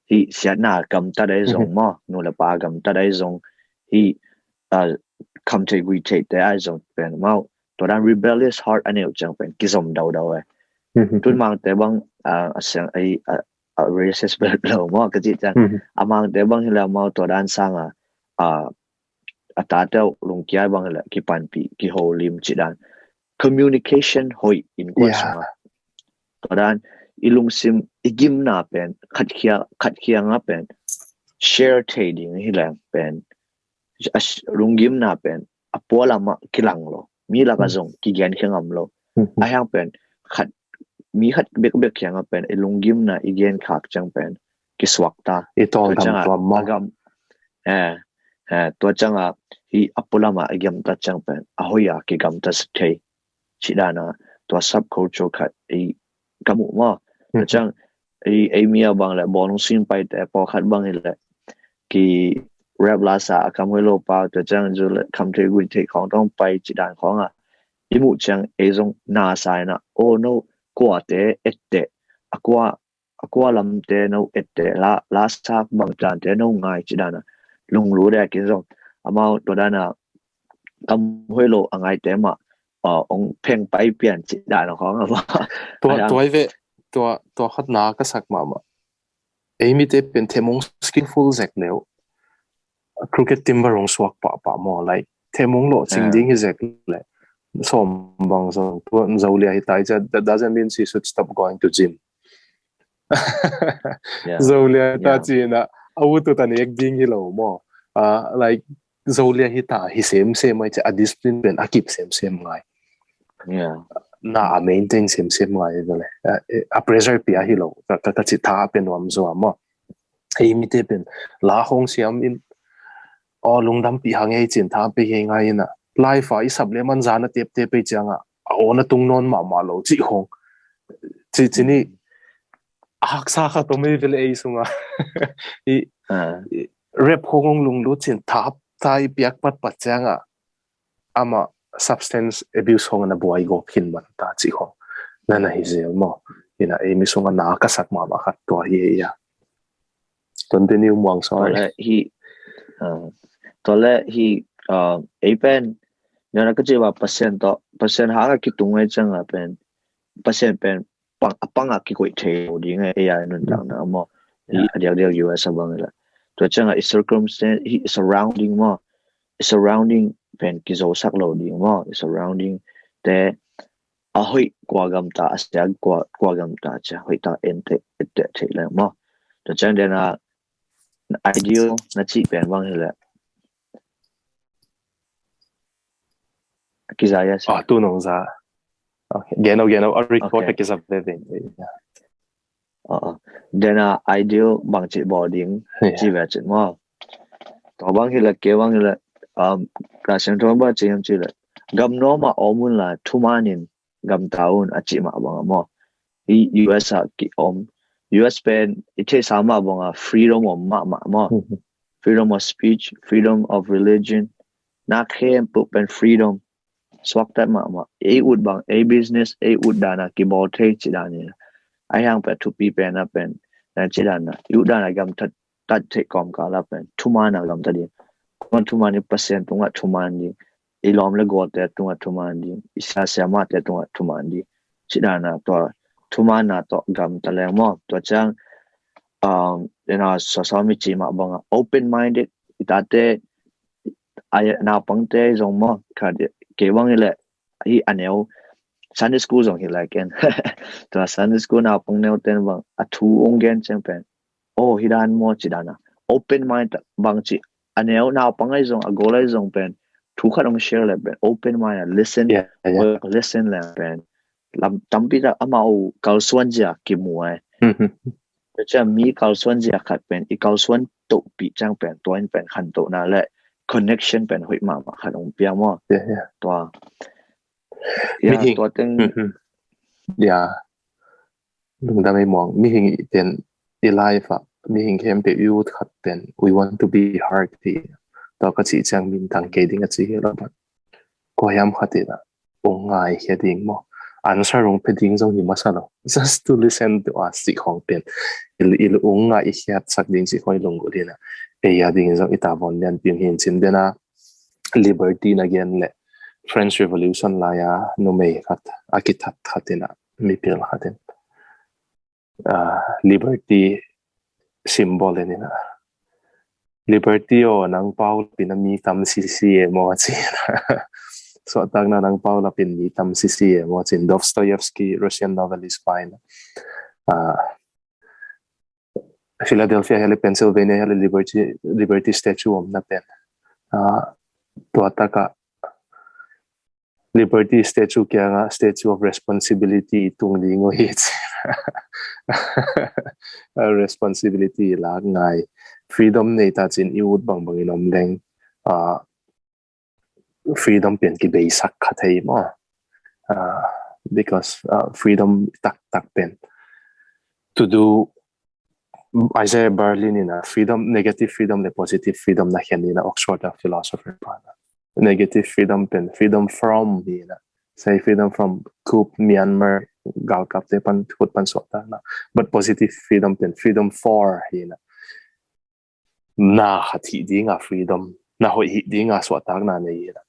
Hih siatna gamtat ahi zong maw, nu le pa gamtat ahi zong, hih, ah, kham thei gui theite ahi zong pen maw, tua dan rebellious heart a neih uh ciang pen kizom daudau e. Tun Mangte bang, ah, a siang ahi, ah, ah, racist bel lo maw ka cih ciang, a Mangte bang hi le maw tua dan sanga, ah, a tate uh lungkia bang hi le kipanpih, kiholim cih dan. Communication hoih innkuan sungah. Tua dan i lungsim, i gimna pen khat khia, khat khianga pen share thei ding hi leng pen, a lunggimna pen a pualamah kilang lo, mi lakah zong kigen khia ngam lo. A hiang pen khat, mi khat bekbek khianga pen i lunggimna i gen khak ciang pen kisuak ta. I tawl tua ciangah tuam maw? A gam, eh, eh, tua ciangah hih a pualamah i gamta ciang pen a hoih a kigamta thei cih dana tua subculture khat i ka muh maw. Tua ciang ei, ei mi a bang le bawlung sin paite pawlkhat bang hi le ki rap lasa a kam hoih lo pau, tua ciang zu le kham thei gui thei khawng tawng pai cih dan khawngah i muh ciang ei zong na sa inah, oh no, kuate etteh, a kua, a kua lamte no etteh, la, lasa bang dante no ngai cih dana lunglut e. Kin zong amau tua dana kam hoih lo a ngaite mah, ah, ong pheng pai pian cih dana khawng a mah. Tua, tua hi ve, tua, tua khat na ka sak mahmah. Ei mite pen themung skillful zek leu, crooked timber hong suak pahpah maw, like, themung lawhcing ding hi zek le sawm bang zong tua Zolia hi tai cia, that doesn't mean she should stop going to gym. Zolia hi ta cina a ut ut a nek ding hi lo maw. Ah, like, Zolia hi ta hi semsem ai cia, a discipline pen a kip semsem ngai. Na a maintain semsem ngai hi le, a, a pressure pia hi lo ka, ka, ka ci tha pen nuam zua maw. Hei mite pen la hong siam in, aw, lungdam pi hang ei cin tha pe hei ngai ina, life a i sap le man zana tep tep ei cianga a aw na tung nawn mahmah lo ci hong ci, ci ni. A haksa kha to mei vele ei sunga i, i rep hong hong lunglut cin tha, tha i piak pat pat cianga ama substance abuse hong na buai gawp khin man ta ci hong na na hi zel maw. Ina ei mi sunga na ka sak mahmah khat tua hi ei a. Continue muang, sorry. Tua le hi, ah, tua le hi, ah, ei pen, nana ka ci ba Pasian to, Pasian hanga kitung ei cianga pen, Pasian pen pang, a panga kikoih thei lo ding ei a nuntakna maw. Hi a diakdiak U S a bang ila. Tua cianga i circumstance, hi surrounding maw. I surrounding pen kizosak lo ding maw. I surrounding te a hoih kua gamta, a sia kua, kua gamta cia hoih ta en te, en te thei le maw. Tua ciang dena ideal na ci pen bang hi le. Kiza ya sia. Ah, tu nong za. Okay. Geno, geno, a record a kiza ve ve. Dena ideal bang ci bawl ding ci ve cin maw. Tua bang hi le, ke bang hi le, um, ka siang tua bang ci yam ci le. Gam no ma omun la thumanin gamta un a ci mah bang maw. I U S a ki om. U S pen i thei sa mah bang a freedom om mahmah maw. Freedom of speech, freedom of religion. Na khempeuh pen freedom. Suaktat mahmah. Ei ut bang, ei business, ei ut dana kibawl thei ci dana. A hiang pen thupi pen a pen. Na ci dana. I ut dana gamtat tat theih kawmkal ah pen thuman a gamta ding. Kuman thuman i Pasian tungah thuman ding, i lawm le gualte tungah thuman ding, i sia siamahte tungah thuman ding. Ci dana tua thuman a tawh gamta leng maw. Tua ciang, um, ina sawsaw mi ci mah bangah open minded, i tate, a naupangte zong maw, kei bang i le, hi a neu Sunday school zong hi lai ken. Tua Sunday school naupang neu ten bang a thu ong gen ciang pen, oh, hi dan maw ci dana. Open mind bang ci, a neu naupang ai zong, a gol ai zong pen thu khat ong share le pen open mind a listen, listen le pen lam tampi ta amau kalsuan zia kimu ai. Tua ciang mi kalsuan zia khat pen i kalsuan tohpih ciang pen tua in pen khantohna le connection pen hoih mahmah khat ong pia maw. Tua mihing tua teng. Ya, lungdam ei muang. Mihing i ten i life ah mihing khempeuh i ut khat ten we want to be heard hi. Tua ka cih ciang min tang kei ding a ci hi lo, but kua hiam khat in a ong ngaikhia ding maw. answer hong pia ding zong hi masa lo. Just to listen to us cih khawng pen i, i lung ah i khiatsak ding cih khawng i lunggulh hi na. Ei a dingin zong i tavuan lianpi hi in cin den a, Liberty na gen le French Revolution lai-a numei khat a kithat khat in a, mipil khat in, ah, Liberty symbol in in a, "Liberty aw, nang pau lapin a mi tam sisi e maw?" ci in a. "Suahtakna, nang pau lapin mi tam sisi e maw?" ci in. Dostoevsky, Russian novelist pa in a, ah, Philadelphia hi a le Pennsylvania hi a le Liberty, Liberty Statue omna pen, ah, tua tak ah Liberty Statue kiangah Statue of Responsibility i tung ding uh hi ci. Responsibility i lak ngai. Freedom nei ta cin i ut bangbang in om leng, ah, freedom pen kibeisak kha thei maw? Ah, because, ah, freedom taktak pen to do, Isaiah Berlin in a freedom, negative freedom le positive freedom na khen in a, Oxford a philosopher pa na. Negative freedom pen freedom from hi in a, say freedom from coup, Myanmar galkapte pan, khut pan suahtakna. But positive freedom pen freedom for hi in a, na khat hih dinga freedom, na hoih hih dinga suahtakna nei hi in a.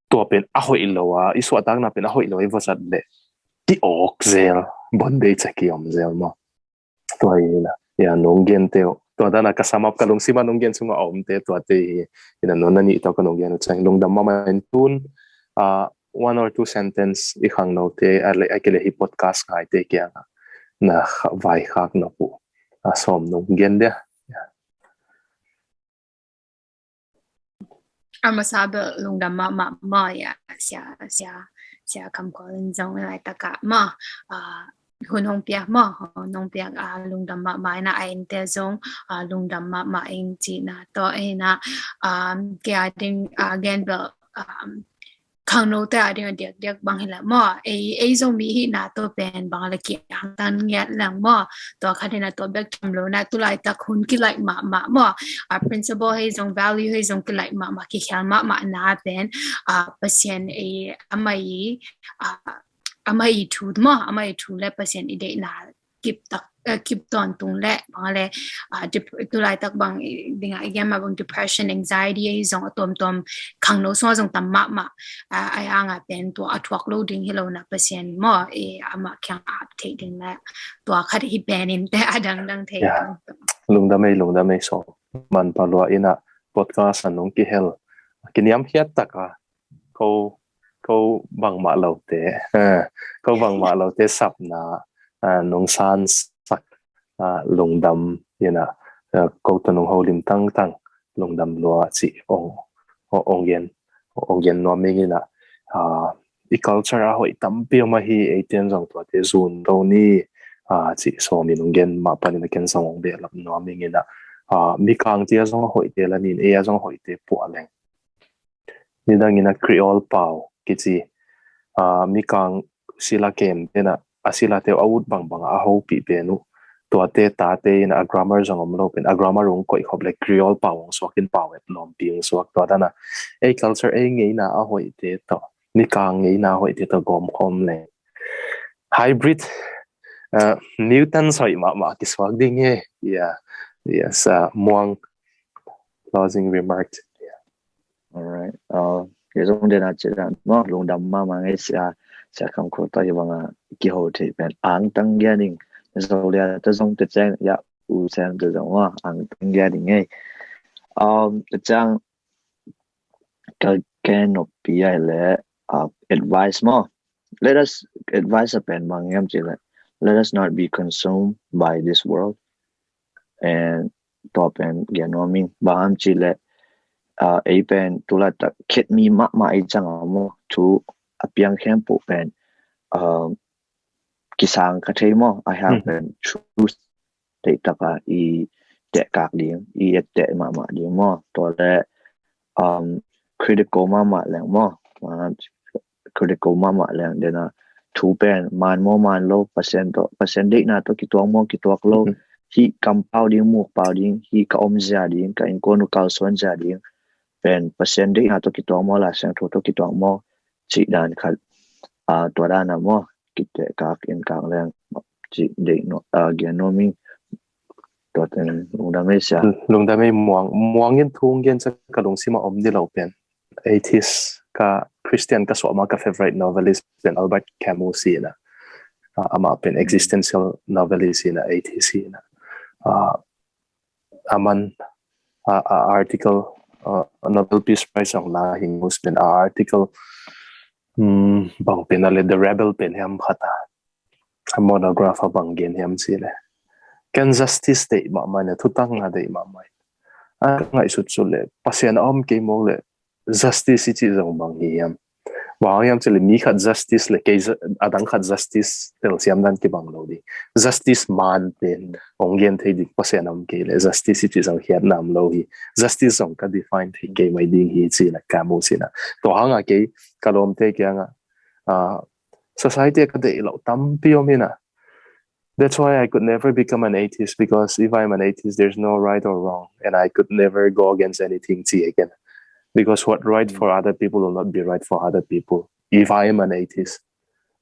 Tua pen a hoih lo a, i suahtakna pen a hoih lo a i va zat le, ki awk zel, bondage a ki om zel maw? Tua hi in a, ya, nong gen teuh. Tua dan a ka sum up, ka lungsim a nong gen sungah a omte tuate hi in a, nong na nih tawh ka nong gen uh ciang lungdam mahmah in tun, ah, one or two sentence i khangnote, a le, a kile hi podcast ngaite kiangah na kha-, vaikhak nop uh, ah, sawm nong gen dia. Ya. A masa bel lungdam mahmah maw, ya, sia, sia, sia Kam Khual in zong laitak ah maw, ah, hun hong piak maw, hun hong piak, ah, lungdam mahmah in a, a ente zong, ah, lungdam mahmah ing cihna tawh in a, ah, kei a ding, ah, gen bel, ah, khangnote a ding a diakdiak bang hi leh maw, ei, ei Zomi hihna tawh pen bang le kihantang ngiat leng maw, tua khat in a tua bek tham lo in a, tu laitak hun kilaih mahmah maw, ah, principle hi zong, value hi zong kilaih mahmah, kikhial mahmah na pen, ah, Pasian ei amah i, ah, amah i thu maw, amah i thu le Pasian i deihna kip tak, eh, kip tawntung le bang le, ah, dep-, tu laitak bang, eh, ding a i gen mah bang depression, anxiety ahi zong a tuamtuam khangno sungah zong tam mahmah, ah, a hang a pen tua a thuak lo ding hi lo na Pasian maw, eh, amah kiang ap theih ding le tua khat hi pen in te a dangdang thei. Ya. Lungdam ei, lungdam ei, sawm. Man palua in a podcast a nong kihel, kiniamkhiat tak a ko, ko bangmah lote, eh, ko bangmah lote sapna, eh, nong sansak, eh, lungdam in a, eh, ko tawh nong holim tangtang lungdam lua cih ong, ong gen, ong gen nuam ing in a, ah, i culture a hoih tampi om ahi, eiten zong tuate zun to ni, ah, cih sawm in ong gen mah panin a ken zong ong behlap nuam ing in a, ah, Mikangte a zong a hoihte la nin, ei a zong a hoihte puah leng. Nidangin a Creole pau kici, ah, Mikang sila kem pen a, a silate uh a ut bangbang a hopih pen uh, tuate tate in a grammar zong om lo pen a grammar ong koih khop le Creole pau ong suak in pau et lawmpi ong suak tua dan a, ei culture ei ngeina a hoihte tawh, Mikang ngeina a hoihte tawh gawm khawm le hybrid, ah, mutant hoih mahmah kisuak ding hi. Yeah. Yes, ah, Muang, closing remarks. Yeah. Alright. Uh, kei zong den a cih dan maw, lungdam mahmah ing ei, sia, sia Kam Khual tawh hi bang a kiho theih pen angtang gia ding. Zo lia tawh zong te ciang, ya, U Sem tawh zong maw, angtang gia ding ei. Um, te ciang ka gen noppi ai le, uh, advice maw. Let us, advice a pen bang hiam cih le, let us not be consumed by this world. And tua pen gen nuam ing, bang hiam cih le, ah, ei pen tu laitak khet mi mahmah ei ciang a maw, thu a piang khempeuh pen, ah, kisang kha thei maw, a hiang pen truth deihtak a i tehkak ding, i etteh mahmah ding maw. Tua le, um, critical mahmah leng maw, ah, critical mahmah leng den a, thu pen man maw man lo, Pasian tawh, Pasian deihna tawh kituak maw kituak lo, hih kampau ding, mukpau ding, hih ka omzia ding, ka innkuan uh kalsuanzia ding pen Pasian deihna tawh kituak maw, Lai Siangtho tawh kituak maw, cih dan khat a, tua dan a maw, kitekak in kang leng ci deih nuam, a, gen nuam ing. Tua teng lungdam ei sia. Lungdam ei Muang. Muang in thu hong gen ciang ka lungsim ah om ding lo pen, atheist, ka Christian ka suah ma ka favorite novelist pen Albert Camus hi na. A, amah pen existential novelist hi na, atheist hi na. A, aman, a, a article, a, Nobel Peace Prize zong la hi, Camus pen a article, um, bang pen a le, The Rebel pen hiam khat a, a monograph a bang gen hiam ci le, ken justice deih mahmah in, thutang a deih mahmah in. A ka ngaihsut sut le, Pasian a om kei mawk le, justice i cih zong bang hi hiam? Bang hang hiam cih le, mi khat justice le kei ju-, adang khat justice telsiam dan kibang lo ding. Justice man pen hong gen thei ding, Pasian a om kei le justice i cih zong khiatna om lo hi. Justice zong ka define thei kei mai ding hi ci na, Camus in a. Tua hang a kei ka lawmte kiang a, a, society ka deih loh tampi om hi na. That's why I could never become an atheist, because if I'm an atheist, there's no right or wrong, and I could never go against anything ci e ken. Because what right for other people will not be right for other people if I am an atheist.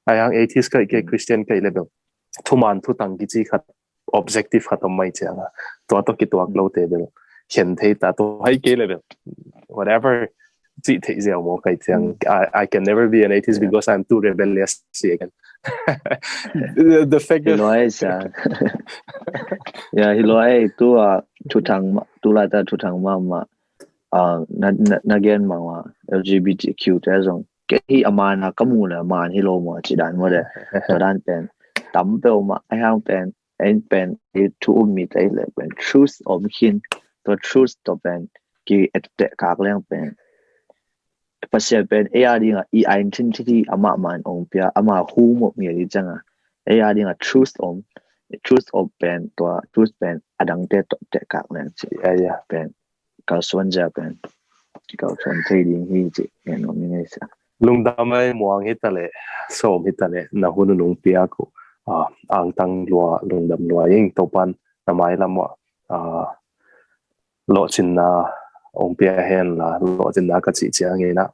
Ahih hang atheist ka hih kei, Christian ka hih le bel, thuman thutang kici khat, objective khat om mai ciang a, tua tawh kituak lote bel khen thei ta, tua hi kei le bel, whatever cih theih ziau maw ka hih ciang. I, I can never be an atheist because I'm too rebellious ci e ken. The, the fact that... Hi lo ai sa. Ya, hi lo ai, tu a, thuthang ma, tu lai ta thuthang mahmah. A, na, na, na gen mah, L G B T Q te zong, kei hi a man a ka mu le man hi lo maw ci dan maw le. Tua dan pen tam peuhmah, ahih hang pen, en pen, ei thu um mite le pen truth om khin, tua truth tua pen ki et teh kak leng pen, Pasian pen ei a ding a, i identity amah man ong pia, amah hu mawk ngiat i ciang a, ei a ding a truth om, truth om pen, tua truth pen adangte tawh teh kak leng ci. Ya, ya. Pen kalsuan zia pen, kalsuan thei ding hi ci, ngen om i ngei sia. Lungdam ei Muang, hi ta le, sawm hi ta le, na hun nung piak uh, a, angtang lua, lungdam lua ing. Topan na mailam uh, a, lawhcinna ong pia hen la, lawhcinna ka cih ciangin a,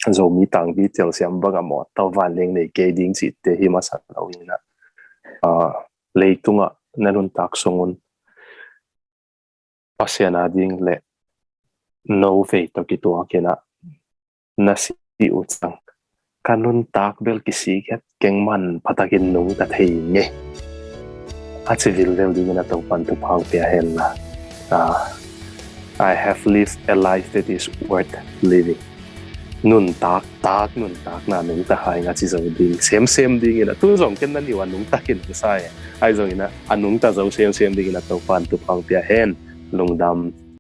Zomi tangpi telsiam bang a maw, tau vanleng nei kei ding cihte hi masa lo in a, a, leitungah na nuntak sung un Pasian a ding le no vei tawh kituak in a, na si uh ciang, ka nuntak bel kisik het keng, man pha takin nungta thei ing e, a ci vilvel dingin a Topan thupha ong pia hen la. A, I have lived a life that is worth living. Nuntak, tak, nuntakna nungta kha ing a ci zo ding semsem dingin a, tu zong ken na niuh a nungta khin ka sa e. Ahi zongin a, a nungta zo semsem dingin a Topan thupha ong pia hen. Lungdam.